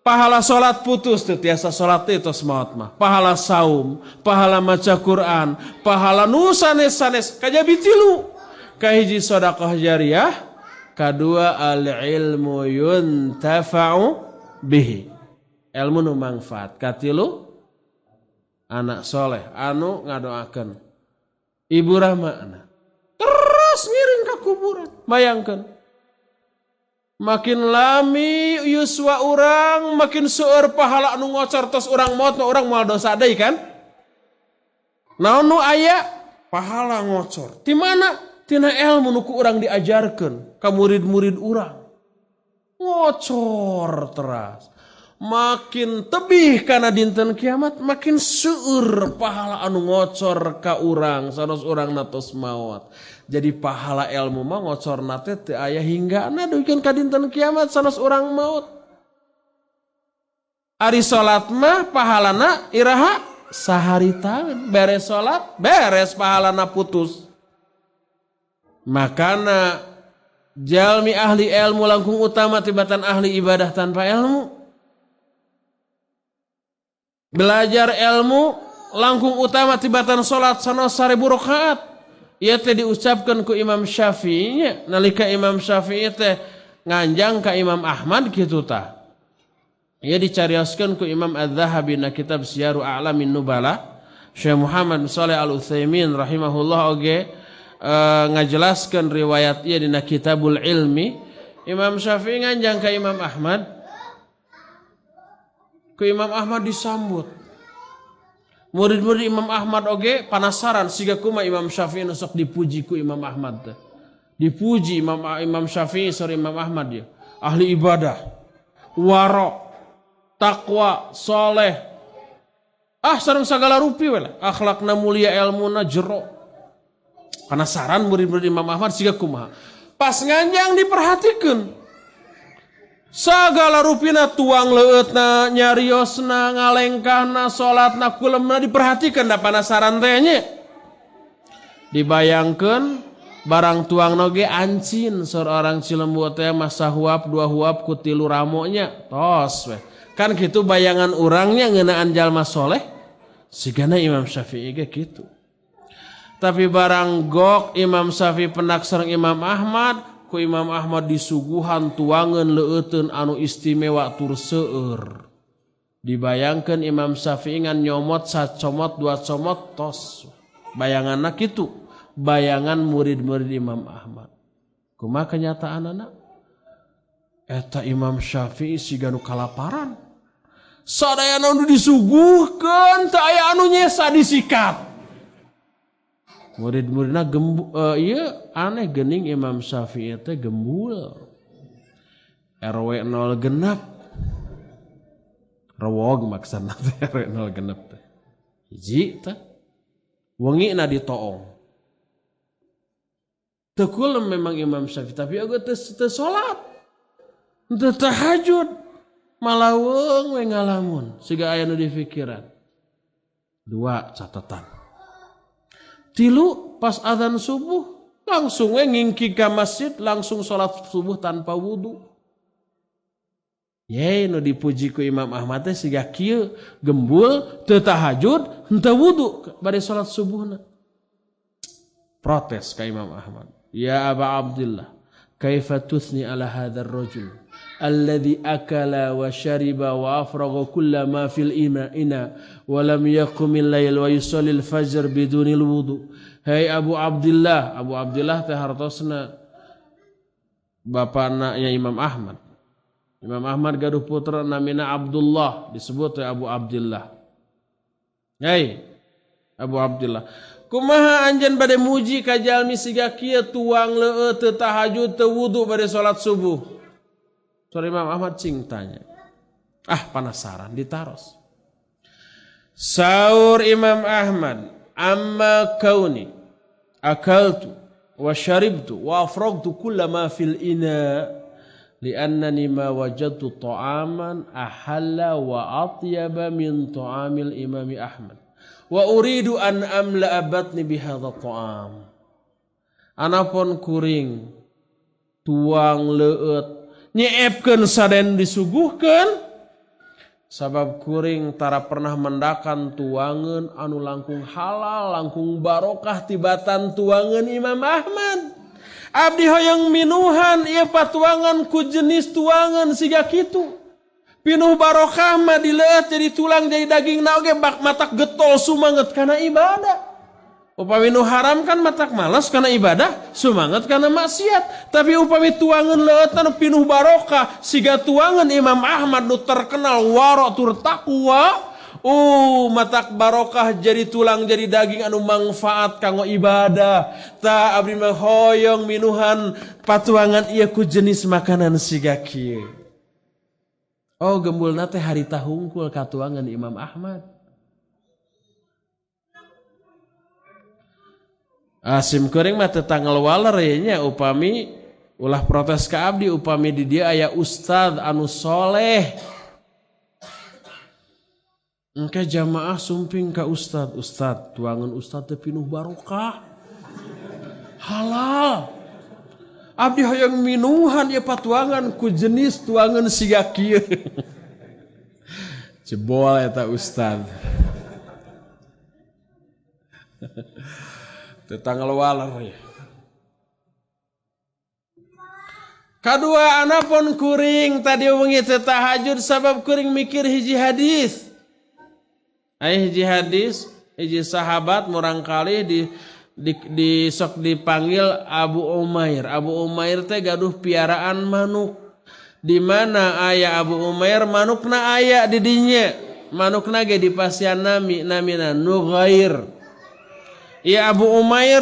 Pahala salat putus teu tiasa salat teh tos maot mah. Pahala saum, pahala maca Quran, pahala nu sanes-sanes kajabi tilu. Kahiji sedekah jariah, kadua al ilmu yuntafa'u bihi. Ilmu nu mangfaat. Katilu anak soleh anu ngadoakeun. Ibu rahmana. Terus ngiring ka kuburan. Bayangkeun. Makin lami yuswa urang, makin seueur pahala anu ngocor tos urang maot, urang moal dosa deui kan? Naon nu aya? Pahala ngocor. Ti mana? Tina ilmu nu ku urang diajarkeun ka murid-murid urang. Ngocor teras. Makin tebih kana dinten kiamat, makin seueur pahala anu ngocor ka urang sanos urang natos maot. Jadi pahala ilmu mah ngocorna teh teu aya hinggana duikeun ka dinten kiamat sanos urang maot. Ari salat mah pahalana iraha sahari taun, beres salat beres pahalana putus. Makana jalmi ahli ilmu langkung utama tibatan ahli ibadah tanpa ilmu. Belajar ilmu langkung utama tibatan salat sanos 1000 rakaat. Ieu teh diucapkeun ku Imam Syafi'i nya, nalika Imam Syafi'i teh nganjang ka Imam Ahmad kitu tah. Ieu dicarioskeun ku Imam Az-Zahabi na kitab Siyaru A'lamin Nubala. Syekh Muhammad Shalih Al-Utsaimin rahimahullah oge ngajelaskeun riwayat ieu dina Kitabul Ilmi. Imam Syafi'i nganjang ka Imam Ahmad. Ku Imam Ahmad disambut. Murid-murid Imam Ahmad oge panasaran siga kuma Imam Syafi'i nu sok dipuji ku Imam Ahmad teh. Dipuji Imam Syafi'i sore Imam Ahmad dia. Ahli ibadah, waro, takwa, soleh. Ah sareng sagala rupi we lah. Akhlakna mulia, ilmuna jero. Penasaran murid-murid Imam Ahmad siga kumaha. Pas nganjang diperhatikeun. Sagala rupina tuang leueutna, nyariosna, ngalengkahna, salatna, kulemna diperhatikeun da penasaran teh nya. Dibayangkeun barang tuang noge ancin seorang Cilembu teh masa huap dua huap ku tilu ramonya tos weh. Kan gitu bayangan urangnya ngeunaan jalma soleh sigana Imam Syafi'i ge kitu. Tapi barang gok Imam Syafi'i pendak sareng Imam Ahmad, ku Imam Ahmad disuguhan tuangeun leueuteun anu istimewa tur seueur. Dibayangkeun Imam Syafi'i ngan nyomot sacomot dua comot tos. Bayanganna kitu. Bayangan murid-murid Imam Ahmad. Kumaha kenyataanana? Eta Imam Syafi'i siga nu kalaparan. Sadayana nu disuguhkeun teu aya anu nyesa disikat. Murid-muridna ieu aneh geuning Imam Syafi'i teh gembul. RW 0 genep. Rewog maksudna teh RW 0 genep teh. Hiji teh. Wengina ditoong. Teu kulem memang Imam Syafi'i tapi oge teu salat. Teu tahajud. Malaweung we ngalamun siga aya nu dipikiran. Dua catatan. Tilu pas azan subuh langsung we ngingki ka masjid langsung salat subuh tanpa wudu. Ye nu dipuji ku Imam Ahmad teh siga kieu gembul teu tahajud henteu wudu bade salat subuhna. Protes ka Imam Ahmad. Ya Aba Abdullah, kaifa tuthni ala hadzal rajul alladhi akala wa syariba wa afragha kulla ma fil ina wa lam yaqum al-lail wa yusalli al-fajr bidunil wudu. Hai Abu Abdullah, Abu Abdullah teh hartosna bapana nya Imam Ahmad. Imam Ahmad gaduh putra namina Abdullah, disebut teh Abu Abdullah. Hei Abu Abdullah, kumaha anjeun bade muji ka jalmi siga kieu tuang leueut teu tahajud teu wudu bade salat subuh. Saur Imam Ahmad cing tanya. Ah penasaran ditaros. Saur Imam Ahmad, amma kauni akaltu wa syaribtu wa afragtu kulla ma fil ina li'annani ma wajadtu ta'aman ahalla wa atyaba min ta'amil Imam Ahmad. Wa uridu an amla'a batni bihadza ta'am. Anapun kuring tuang leueut nyeepkeun saden disuguhkeun sabab kuring tara pernah mendakan tuangeun anu langkung halal langkung barokah tibatan tuangeun Imam Ahmad. Abdi hoyong minuhan ieu patuangan ku jenis tuangeun siga kitu. Pinuh barokah mah dileueut jadi tulang jadi daging na oge bak matak getol sumanget kana ibadah. Upami nu haram kan matak malas kana ibadah, sumanget kana maksiat. Tapi upami tuangeun leueut anu pinuh barokah siga tuangeun Imam Ahmad nu terkenal wara tur takwa, matak barokah jadi tulang jadi daging anu mangfaat kanggo ibadah. Ta abdi mah hoyong minuhan patuangan ieu ku jenis makanan siga kieu. Oh gembulna teh harita hungkul katuangan Imam Ahmad. Asim kuring mah teu tanggal waler nya upami ulah protes ka abdi upami di dieu aya ustad anu soleh. Engke jamaah sumping ka ustad, ustad tuangan ustad teh pinuh barokah. Halal. Abdi hoyong minuhan ieu patuangan ku jenis tuangan siga kieu. Jebol eta ustad. Teu tanggal waler ya. Kadua anapun kuring tadi wengi teu tahajud sabab kuring mikir hiji hadis. Aya hiji hadis, hiji sahabat murangkalih di sok dipanggil Abu Umair. Abu Umair teh gaduh piaraan manuk. Di mana aya Abu Umair manukna aya di dinya. Manukna ge dipasian nami namina Nughair. Ya Abu Umair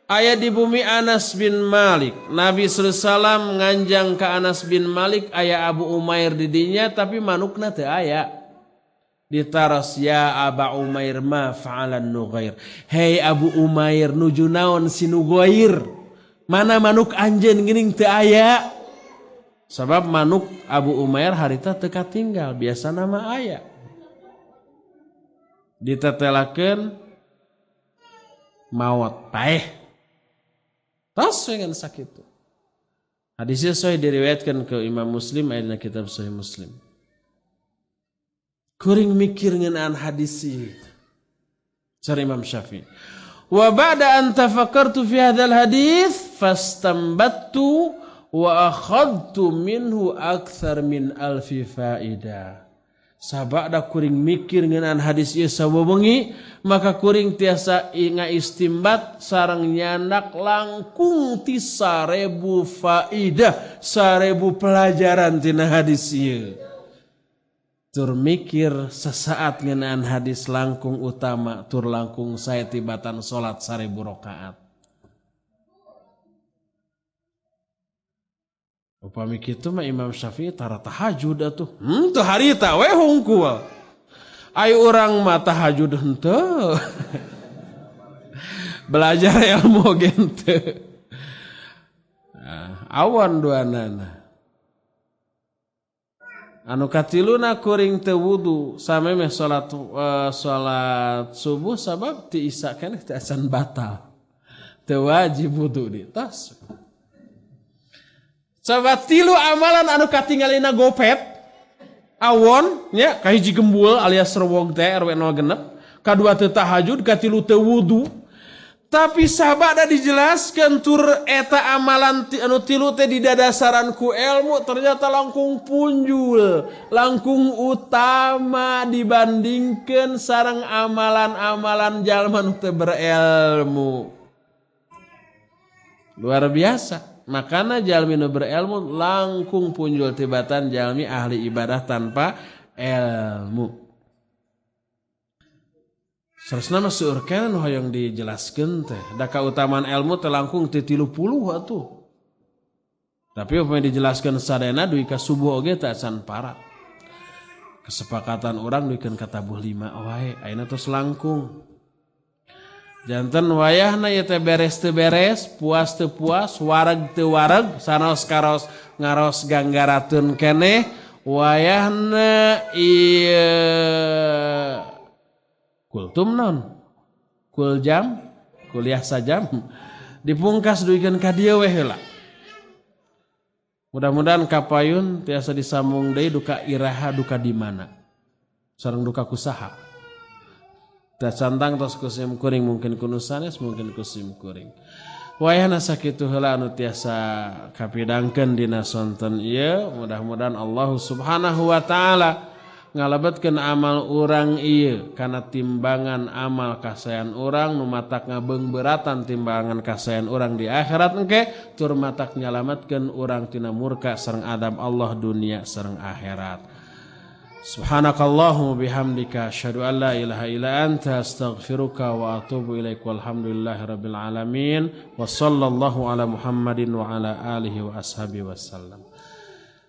aya di bumi Anas bin Malik. Nabi sallallahu alaihi wasallam nganjang ka Anas bin Malik aya Abu Umair di dinya tapi manukna teu aya. Ditaros ya Aba Umair ma fa'alan nughair. Hei Abu Umair nuju naon si Nughair? Mana manuk anjeun geuning teu aya? Sabab manuk Abu Umair harita teu katinggal, biasa nama aya. Ditetelakeun maot paeh. Tos we ngan sakitu. Hadisnya sahih diriwayatkan ke Imam Muslim aya dina kitab Sahih Muslim. Kuring mikir ngeunaan hadis ieu. Sari Imam Syafi'i. Wa ba'da an tafakkartu fi hadzal hadis fastambattu wa akhadtu minhu aktsar min alfi faidah. Sabada kuring mikir ngeunaan hadis ieu sawewengi, maka kuring tiasa ngaistimbat sareng nyandak langkung ti 1000 faidah, 1000 pelajaran tina hadis ieu. Tur mikir sesaat ngeunaan hadis langkung utama, tur langkung sae tibatan salat 1000 rakaat. Upami kitu mah Imam Syafi'i tara tahajud atuh. Teu harita we hungkul. Ai urang mah tahajud henteu. Belajar ilmu oge henteu. Nah, awan duanana. Anu katiluna kuring teu wudu samemeh salat salat subuh sabab ti isya keneh teu acan batal. Teu wajib wudu di tas. Coba tilu amalan anu katinggalina gopet awon nya kahiji gembul alias rewog teh RW 06, kadua teu tahajud, katilu teu wudu. Tapi sabada dijelaskan tur eta amalan anu tilu teh didadasaran ku ilmu ternyata langkung punjul, langkung utama dibandingkeun sareng amalan-amalan jalma nu teu berilmu. Luar biasa. Makana jalmi nu berilmu langkung punjul tibatan jalmi ahli ibadah tanpa ilmu. Sarasna mah seueur keneh nu hoyong dijelaskeun teh. Da kautamaan ilmu teh langkung ti 30 atuh. Tapi upami dijelaskeun sadayana dugi ka subuh oge teh acan parat. Kesepakatan urang duikeun ka tabuh 5 wae, ayeuna tos langkung. Janten wayahna ieu teh beres teu beres, puas teu puas, wareg teu wareg, sanaos karos ngaros ganggaratun keneh, wayahna ieu kultum non, kul jam, kuliah sajam, dipungkas duikeun ka dieu we heula. Mudah-mudahan kapayun tiasa disambung deui duka iraha duka di mana, sareng duka kusaha. Da cantang tos kusim kuring mungkin kuno sanes mungkin kusim kuring. Wayahna sakitu heula anu tiasa kapidangkeun dina sonten ieu, mudah-mudahan Allah Subhanahu wa taala ngalebetkeun amal urang ieu kana timbangan amal kasaean urang nu matak ngabeungbeuratan timbangan kasaean urang di akhirat engke tur matak nyalametkeun urang tina murka sareng adab Allah dunia sareng akhirat. Subhanakallahumma bihamdika asyhadu an la ilaha illa anta astaghfiruka wa atubu ilaik walhamdulillahi rabbil alamin wa sallallahu ala Muhammadin wa ala alihi wa ashabihi wasallam.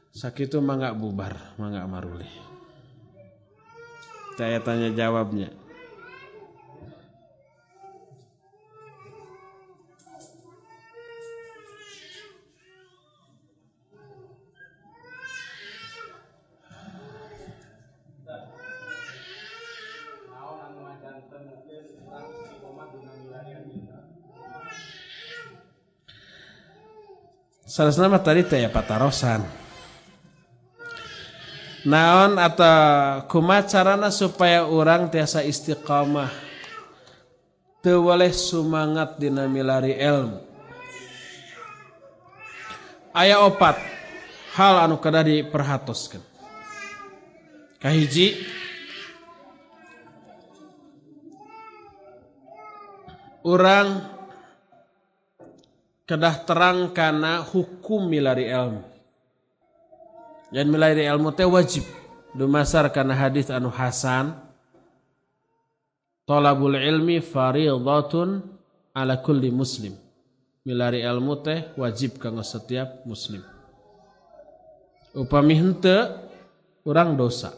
Sakitu mangga bubar, mangga marulih. Saya tanya jawabnya. Salah nama tadi teh ya patarosan. Naon atau kumaha carana supaya urang tiasa istiqamah, teu waleh sumangat dina milari ilmu. Aya opat hal anu kedah diperhatoskeun. Kahiji, urang kedah terang kana hukum milari ilmu. Dan milari ilmu teh wajib dumasar kana hadis anu hasan, talabul ilmi fariidatun ala kulli muslim. Milari ilmu teh wajib kanggo setiap muslim. Upami henteu urang dosa.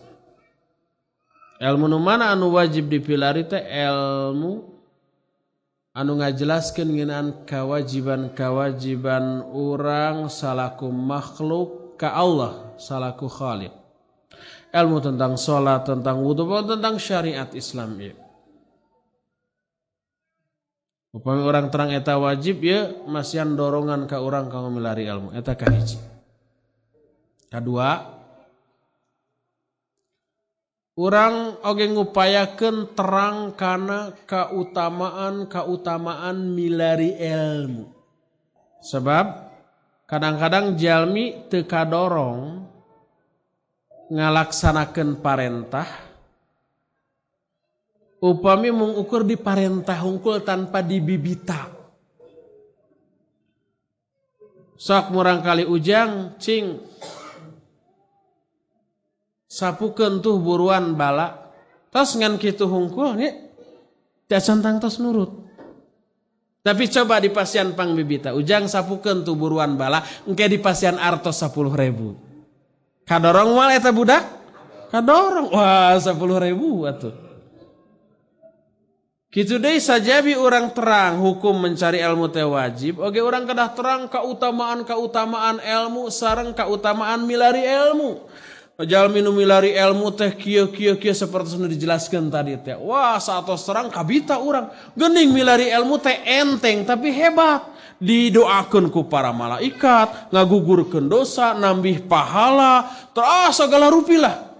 Ilmu nu mana anu wajib dipilari teh ilmu anu ngajelaskeun ngeunaan kewajiban-kewajiban urang salaku makhluk ka Allah salaku khaliq. Ilmu tentang sholat, tentang wudu, tentang syariat Islam ieu. Upami orang terang eta wajib ya masihan dorongan ka urang kanggo milari ilmu eta kahiji. Kadua, urang oge ngupayakeun terang kana kautamaan-kautamaan milari ilmu. Sebab kadang-kadang jalmi teu kadorong ngalaksanakeun parentah upami mengukur di parentah hungkul tanpa dibibita. Sok murang kali ujang cing sapukeun tuh buruan bala tos ngan kitu hungkul nya teu centang tos nurut. Tapi coba di pasian pangbibita ujang sapukeun tuh buruan bala engke di pasian artos 10.000. Kadorong moal eta budak? Kadorong. Wah 10.000 atuh. Kitu deui sajabi urang terang hukum mencari ilmu teh wajib, oge urang kedah terang kautamaan-kautamaan ilmu sareng kautamaan milari ilmu. Jalmi nu milari ilmu teh kieu kieu kieu seperti nu dijelaskeun tadi teh. Wah, saatos terang kabita urang. Geuning milari ilmu teh enteng tapi hebat. Didoakeun ku para malaikat, ngagugurkeun dosa, nambih pahala, teras segala rupilah.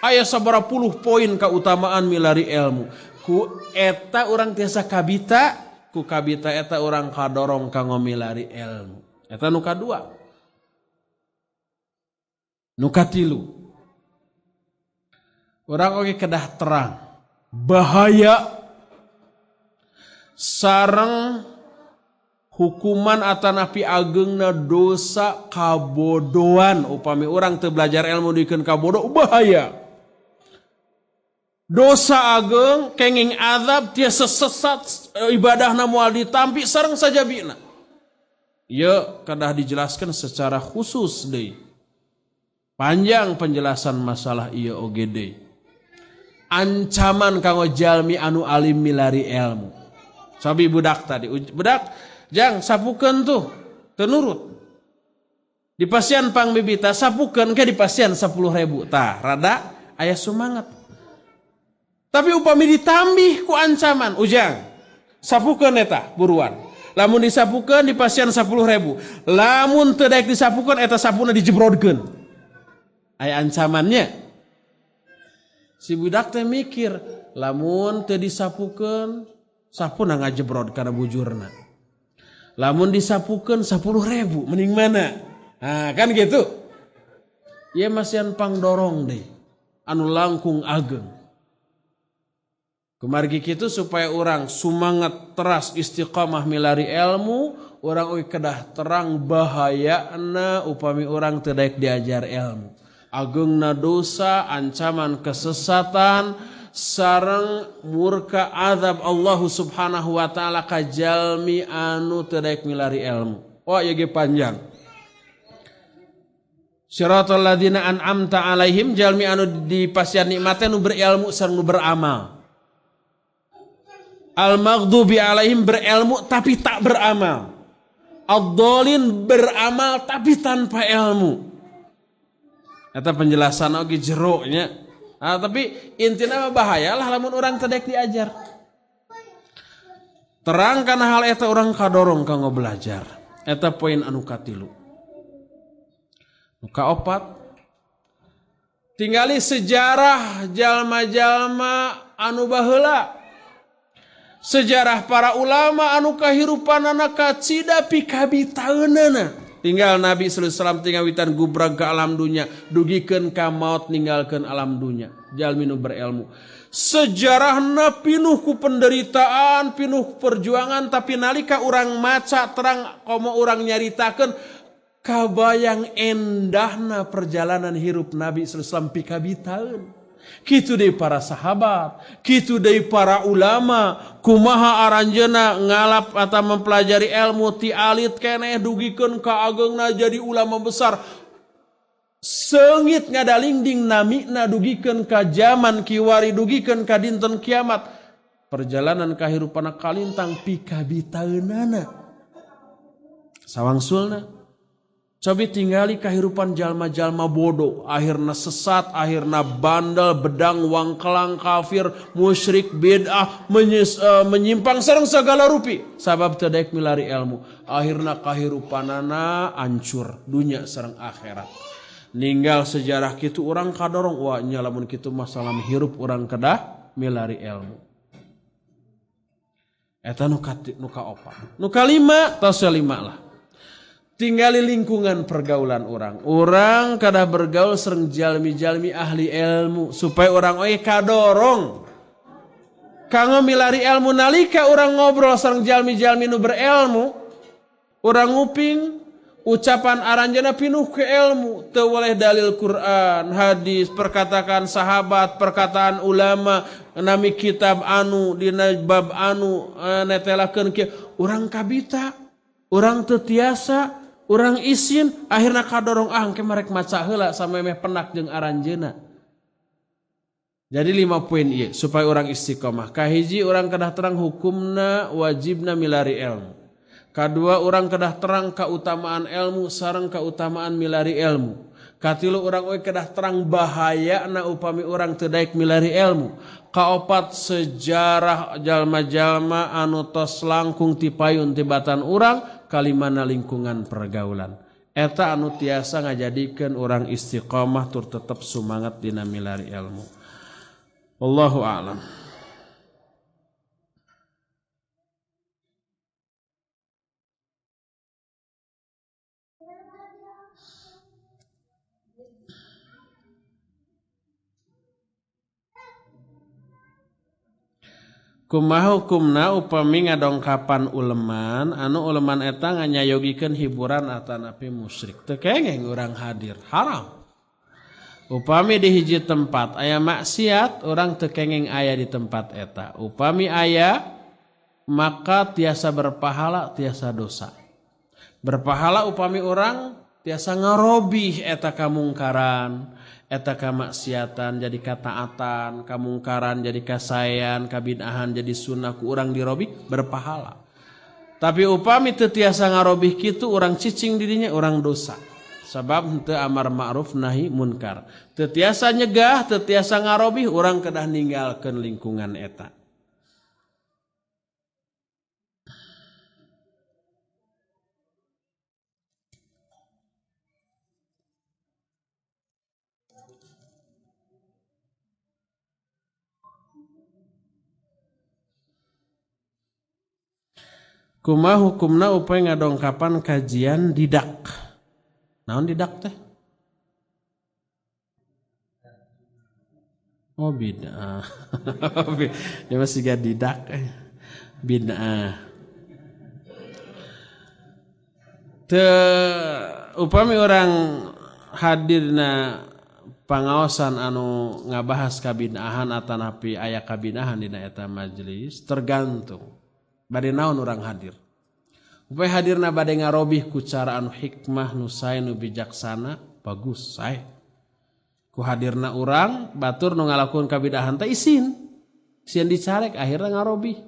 Aya sabaraha puluh poin kautamaan milari ilmu. Ku eta urang tiasa kabita, ku kabita eta urang kadorong kanggo milari ilmu. Eta nu kadua. Nu katilu. Urang oge kedah terang bahaya sareng hukuman atanapi ageungna dosa kabodohan. Upami urang teu belajar ilmu dikeun kabodoh bahaya. Dosa ageng kenging azab tiasa sesat ibadahna moal ditampi sareng sajabina. Ieu kedah dijelaskan secara khusus deui. Panjang penjelasan masalah ieu oge deui. Ancaman kanggo jalmi anu alim milari ilmu. Sabi budak tadi, budak jang sapukeun tuh teu nurut. Di pasian pangbibita sapukeun ke di pasian 10.000. Tah rada aya sumangat. Tapi upami ditambih ku ancaman, ujang sapukeun eta buruan. Lamun disapukeun di pasian 10.000. Lamun teu daek disapukeun eta sapuna dijebrodkeun. Aya ancamannya. Si budak teh mikir, lamun teu disapukeun sapuna ngajebrod kana bujurna. Lamun disapukeun 10.000 mending mana? Nah, kan gitu. Ieu masihan pangdorong deui anu langkung ageng. Kumargi kitu supaya orang sumangat teras istiqamah milari ilmu, orang uih kedah terang bahayana upami orang teu daek diajar ilmu. Ageungna dosa, ancaman kesesatan, sareng murka azab Allah Subhanahu wa taala ka jalmi anu teu daek milari ilmu. Oh ieu ge panjang. Siratal ladzina an'amta alaihim jalmi anu dipasihan nikmatna nu berilmu sareng nu beramal. Al-maghdubi alaihim berilmu tapi tak beramal. Ad-dhalin beramal tapi tanpa ilmu. Eta penjelasan oge jero nya. Ah, tapi intina mah bahaya lah lamun urang teu daek diajar. Terang kana hal eta urang kadorong kanggo belajar. Eta poin anu katilu. Nu kaopat, tingali sejarah jalma-jalma anu baheula. Sejarah para ulama anu kahirupanana kacida pikabitaeunana. Tinggal Nabi sallallahu alaihi wasallam tinggal witan gubrag ke alam dunya, dugikeun ka maot ninggalkeun alam dunya. Jalmi nu berilmu. Sejarahna pinuh ku penderitaan, pinuh perjuangan, tapi nalika urang maca terang komo urang nyaritakeun kabayang endahna perjalanan hirup Nabi sallallahu alaihi wasallam pikabitaeun. Kitu deui para sahabat, kitu deui para ulama, kumaha aranjeuna ngalap atau mempelajari ilmu ti alit keneh dugikeun ka ageungna jadi ulama besar. Seungit ngadalingding namina dugikeun ka jaman kiwari dugikeun ka dinten kiamat. Perjalanan kahirupanna kalintang pikabitaeunana. Sawangsulna cobi tinggali kahirupan jalma-jalma bodoh, akhirna sesat, akhirna bandel, bedang, wangkelang, kafir, musyrik, bid'ah, menyimpang sareng segala rupi. Sabab teu daek milari ilmu, akhirna kahirupanana hancur dunya sareng akhirat. Ninggal sejarah kitu urang kadorong, wah nya lamun kitu mah salam hirup urang kedah milari ilmu. Eta nu kaopat. Nu kalima tos lima lah. Tinggali lingkungan pergaulan orang. Orang kadah bergaul sareng jalmi-jalmi ahli ilmu supaya orang oge kadorong kanggo milari ilmu. Nalika orang ngobrol sareng jalmi-jalmi nu berilmu, orang nguping ucapan aranjeunna pinuh ke ilmu, teu weleh dalil Quran, hadis, perkataan sahabat, perkataan ulama, nami kitab anu dina bab anu netelakeun kieu, urang kabita, urang teu tiasa, urang isin, akhirna kadorong ah engke marek maca heula samemeh penak jeung aranjeunna. Jadi 5 poin ieu supaya urang istiqomah. Kahiji urang kedah terang hukumna wajibna milari ilmu. Kadua urang kedah terang kautamaan ilmu sareng kautamaan milari ilmu. Katilu urang oge kedah terang bahayana upami urang teu daek milari ilmu. Kaopat sejarah jalma-jalma anu tos langkung tipayun tibatan urang, kalimana lingkungan pergaulan. Eta anu tiasa ngajadikeun urang istiqomah tur tetep sumangat dina milari ilmu. Wallahu a'lam. Kumaha hukumna upami ngadongkapan uleman anu uleman eta nganyayogikeun hiburan atanapi musyrik, teu kengeng urang hadir, haram. Upami di hiji tempat aya maksiat, urang teu kengeng aya di tempat eta. Upami aya maka tiasa berpahala tiasa dosa. Berpahala upami urang tiasa ngarobih eta kamungkaran, eta kamaksiatan jadi kataatan, kamungkaran jadi kasayan, kabid'ahan jadi sunnah, ku urang dirobih berpahala. Tapi upami teu tiasa ngarobih kitu urang cicing dirinya urang dosa. Sabab henteu amar ma'ruf nahi munkar. Teu tiasa nyegah, teu tiasa ngarobih, urang kedah ninggalkeun lingkungan eta. Kumaha hukumna upaya ngadongkapan kajian didak? Naon didak teh? Oh bid'ah. Ya masih gak didak. Bid'ah. Teu upami orang hadirna pangaosan anu ngabahas kabid'ahan atanapi aya kabid'ahan dina eta majelis tergantung bade naon urang hadir. Upaya hadirna bade ngarobih ku cara anu hikmah nu sae nu bijaksana, bagus sae. Ku hadirna urang batur nu ngalakukeun kabidahan teh isin. Sieun dicarek akhirna ngarobih.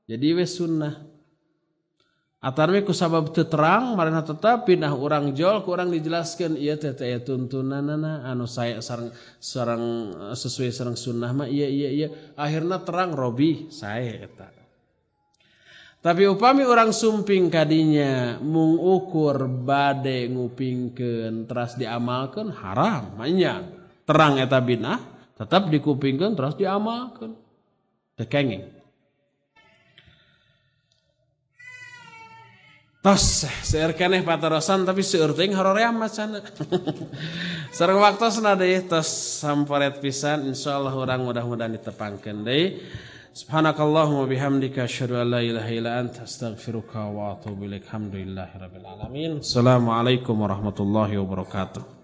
Jadi we sunnah. Atarwe ku sabab teu terang marana tetep pindah urang jol ku urang dijelaskeun ieu teh teh aya tuntunanana anu sae sareng sareng sesuai sareng sunnah mah ieu ieu ieu akhirna terang robih sae eta. Tapi upami orang sumping kadinya mung ukur bade ngupingkeun teras diamalkeun haram nya. Terang eta bid'ah tetap dikupingkeun teras diamalkeun. Teu kenging. Tos seueur keneh patarosan tapi seueur teuing haroream macana. Sareng waktosna deui tos samporet pisan insyaallah urang mudah-mudahan ditepangkeun deui. Subhanakallahumma bihamdika asyhadu an la ilaha illa anta astaghfiruka wa atubu ilaik. Alhamdulillahirabbil alamin. Assalamualaikum warahmatullahi wabarakatuh.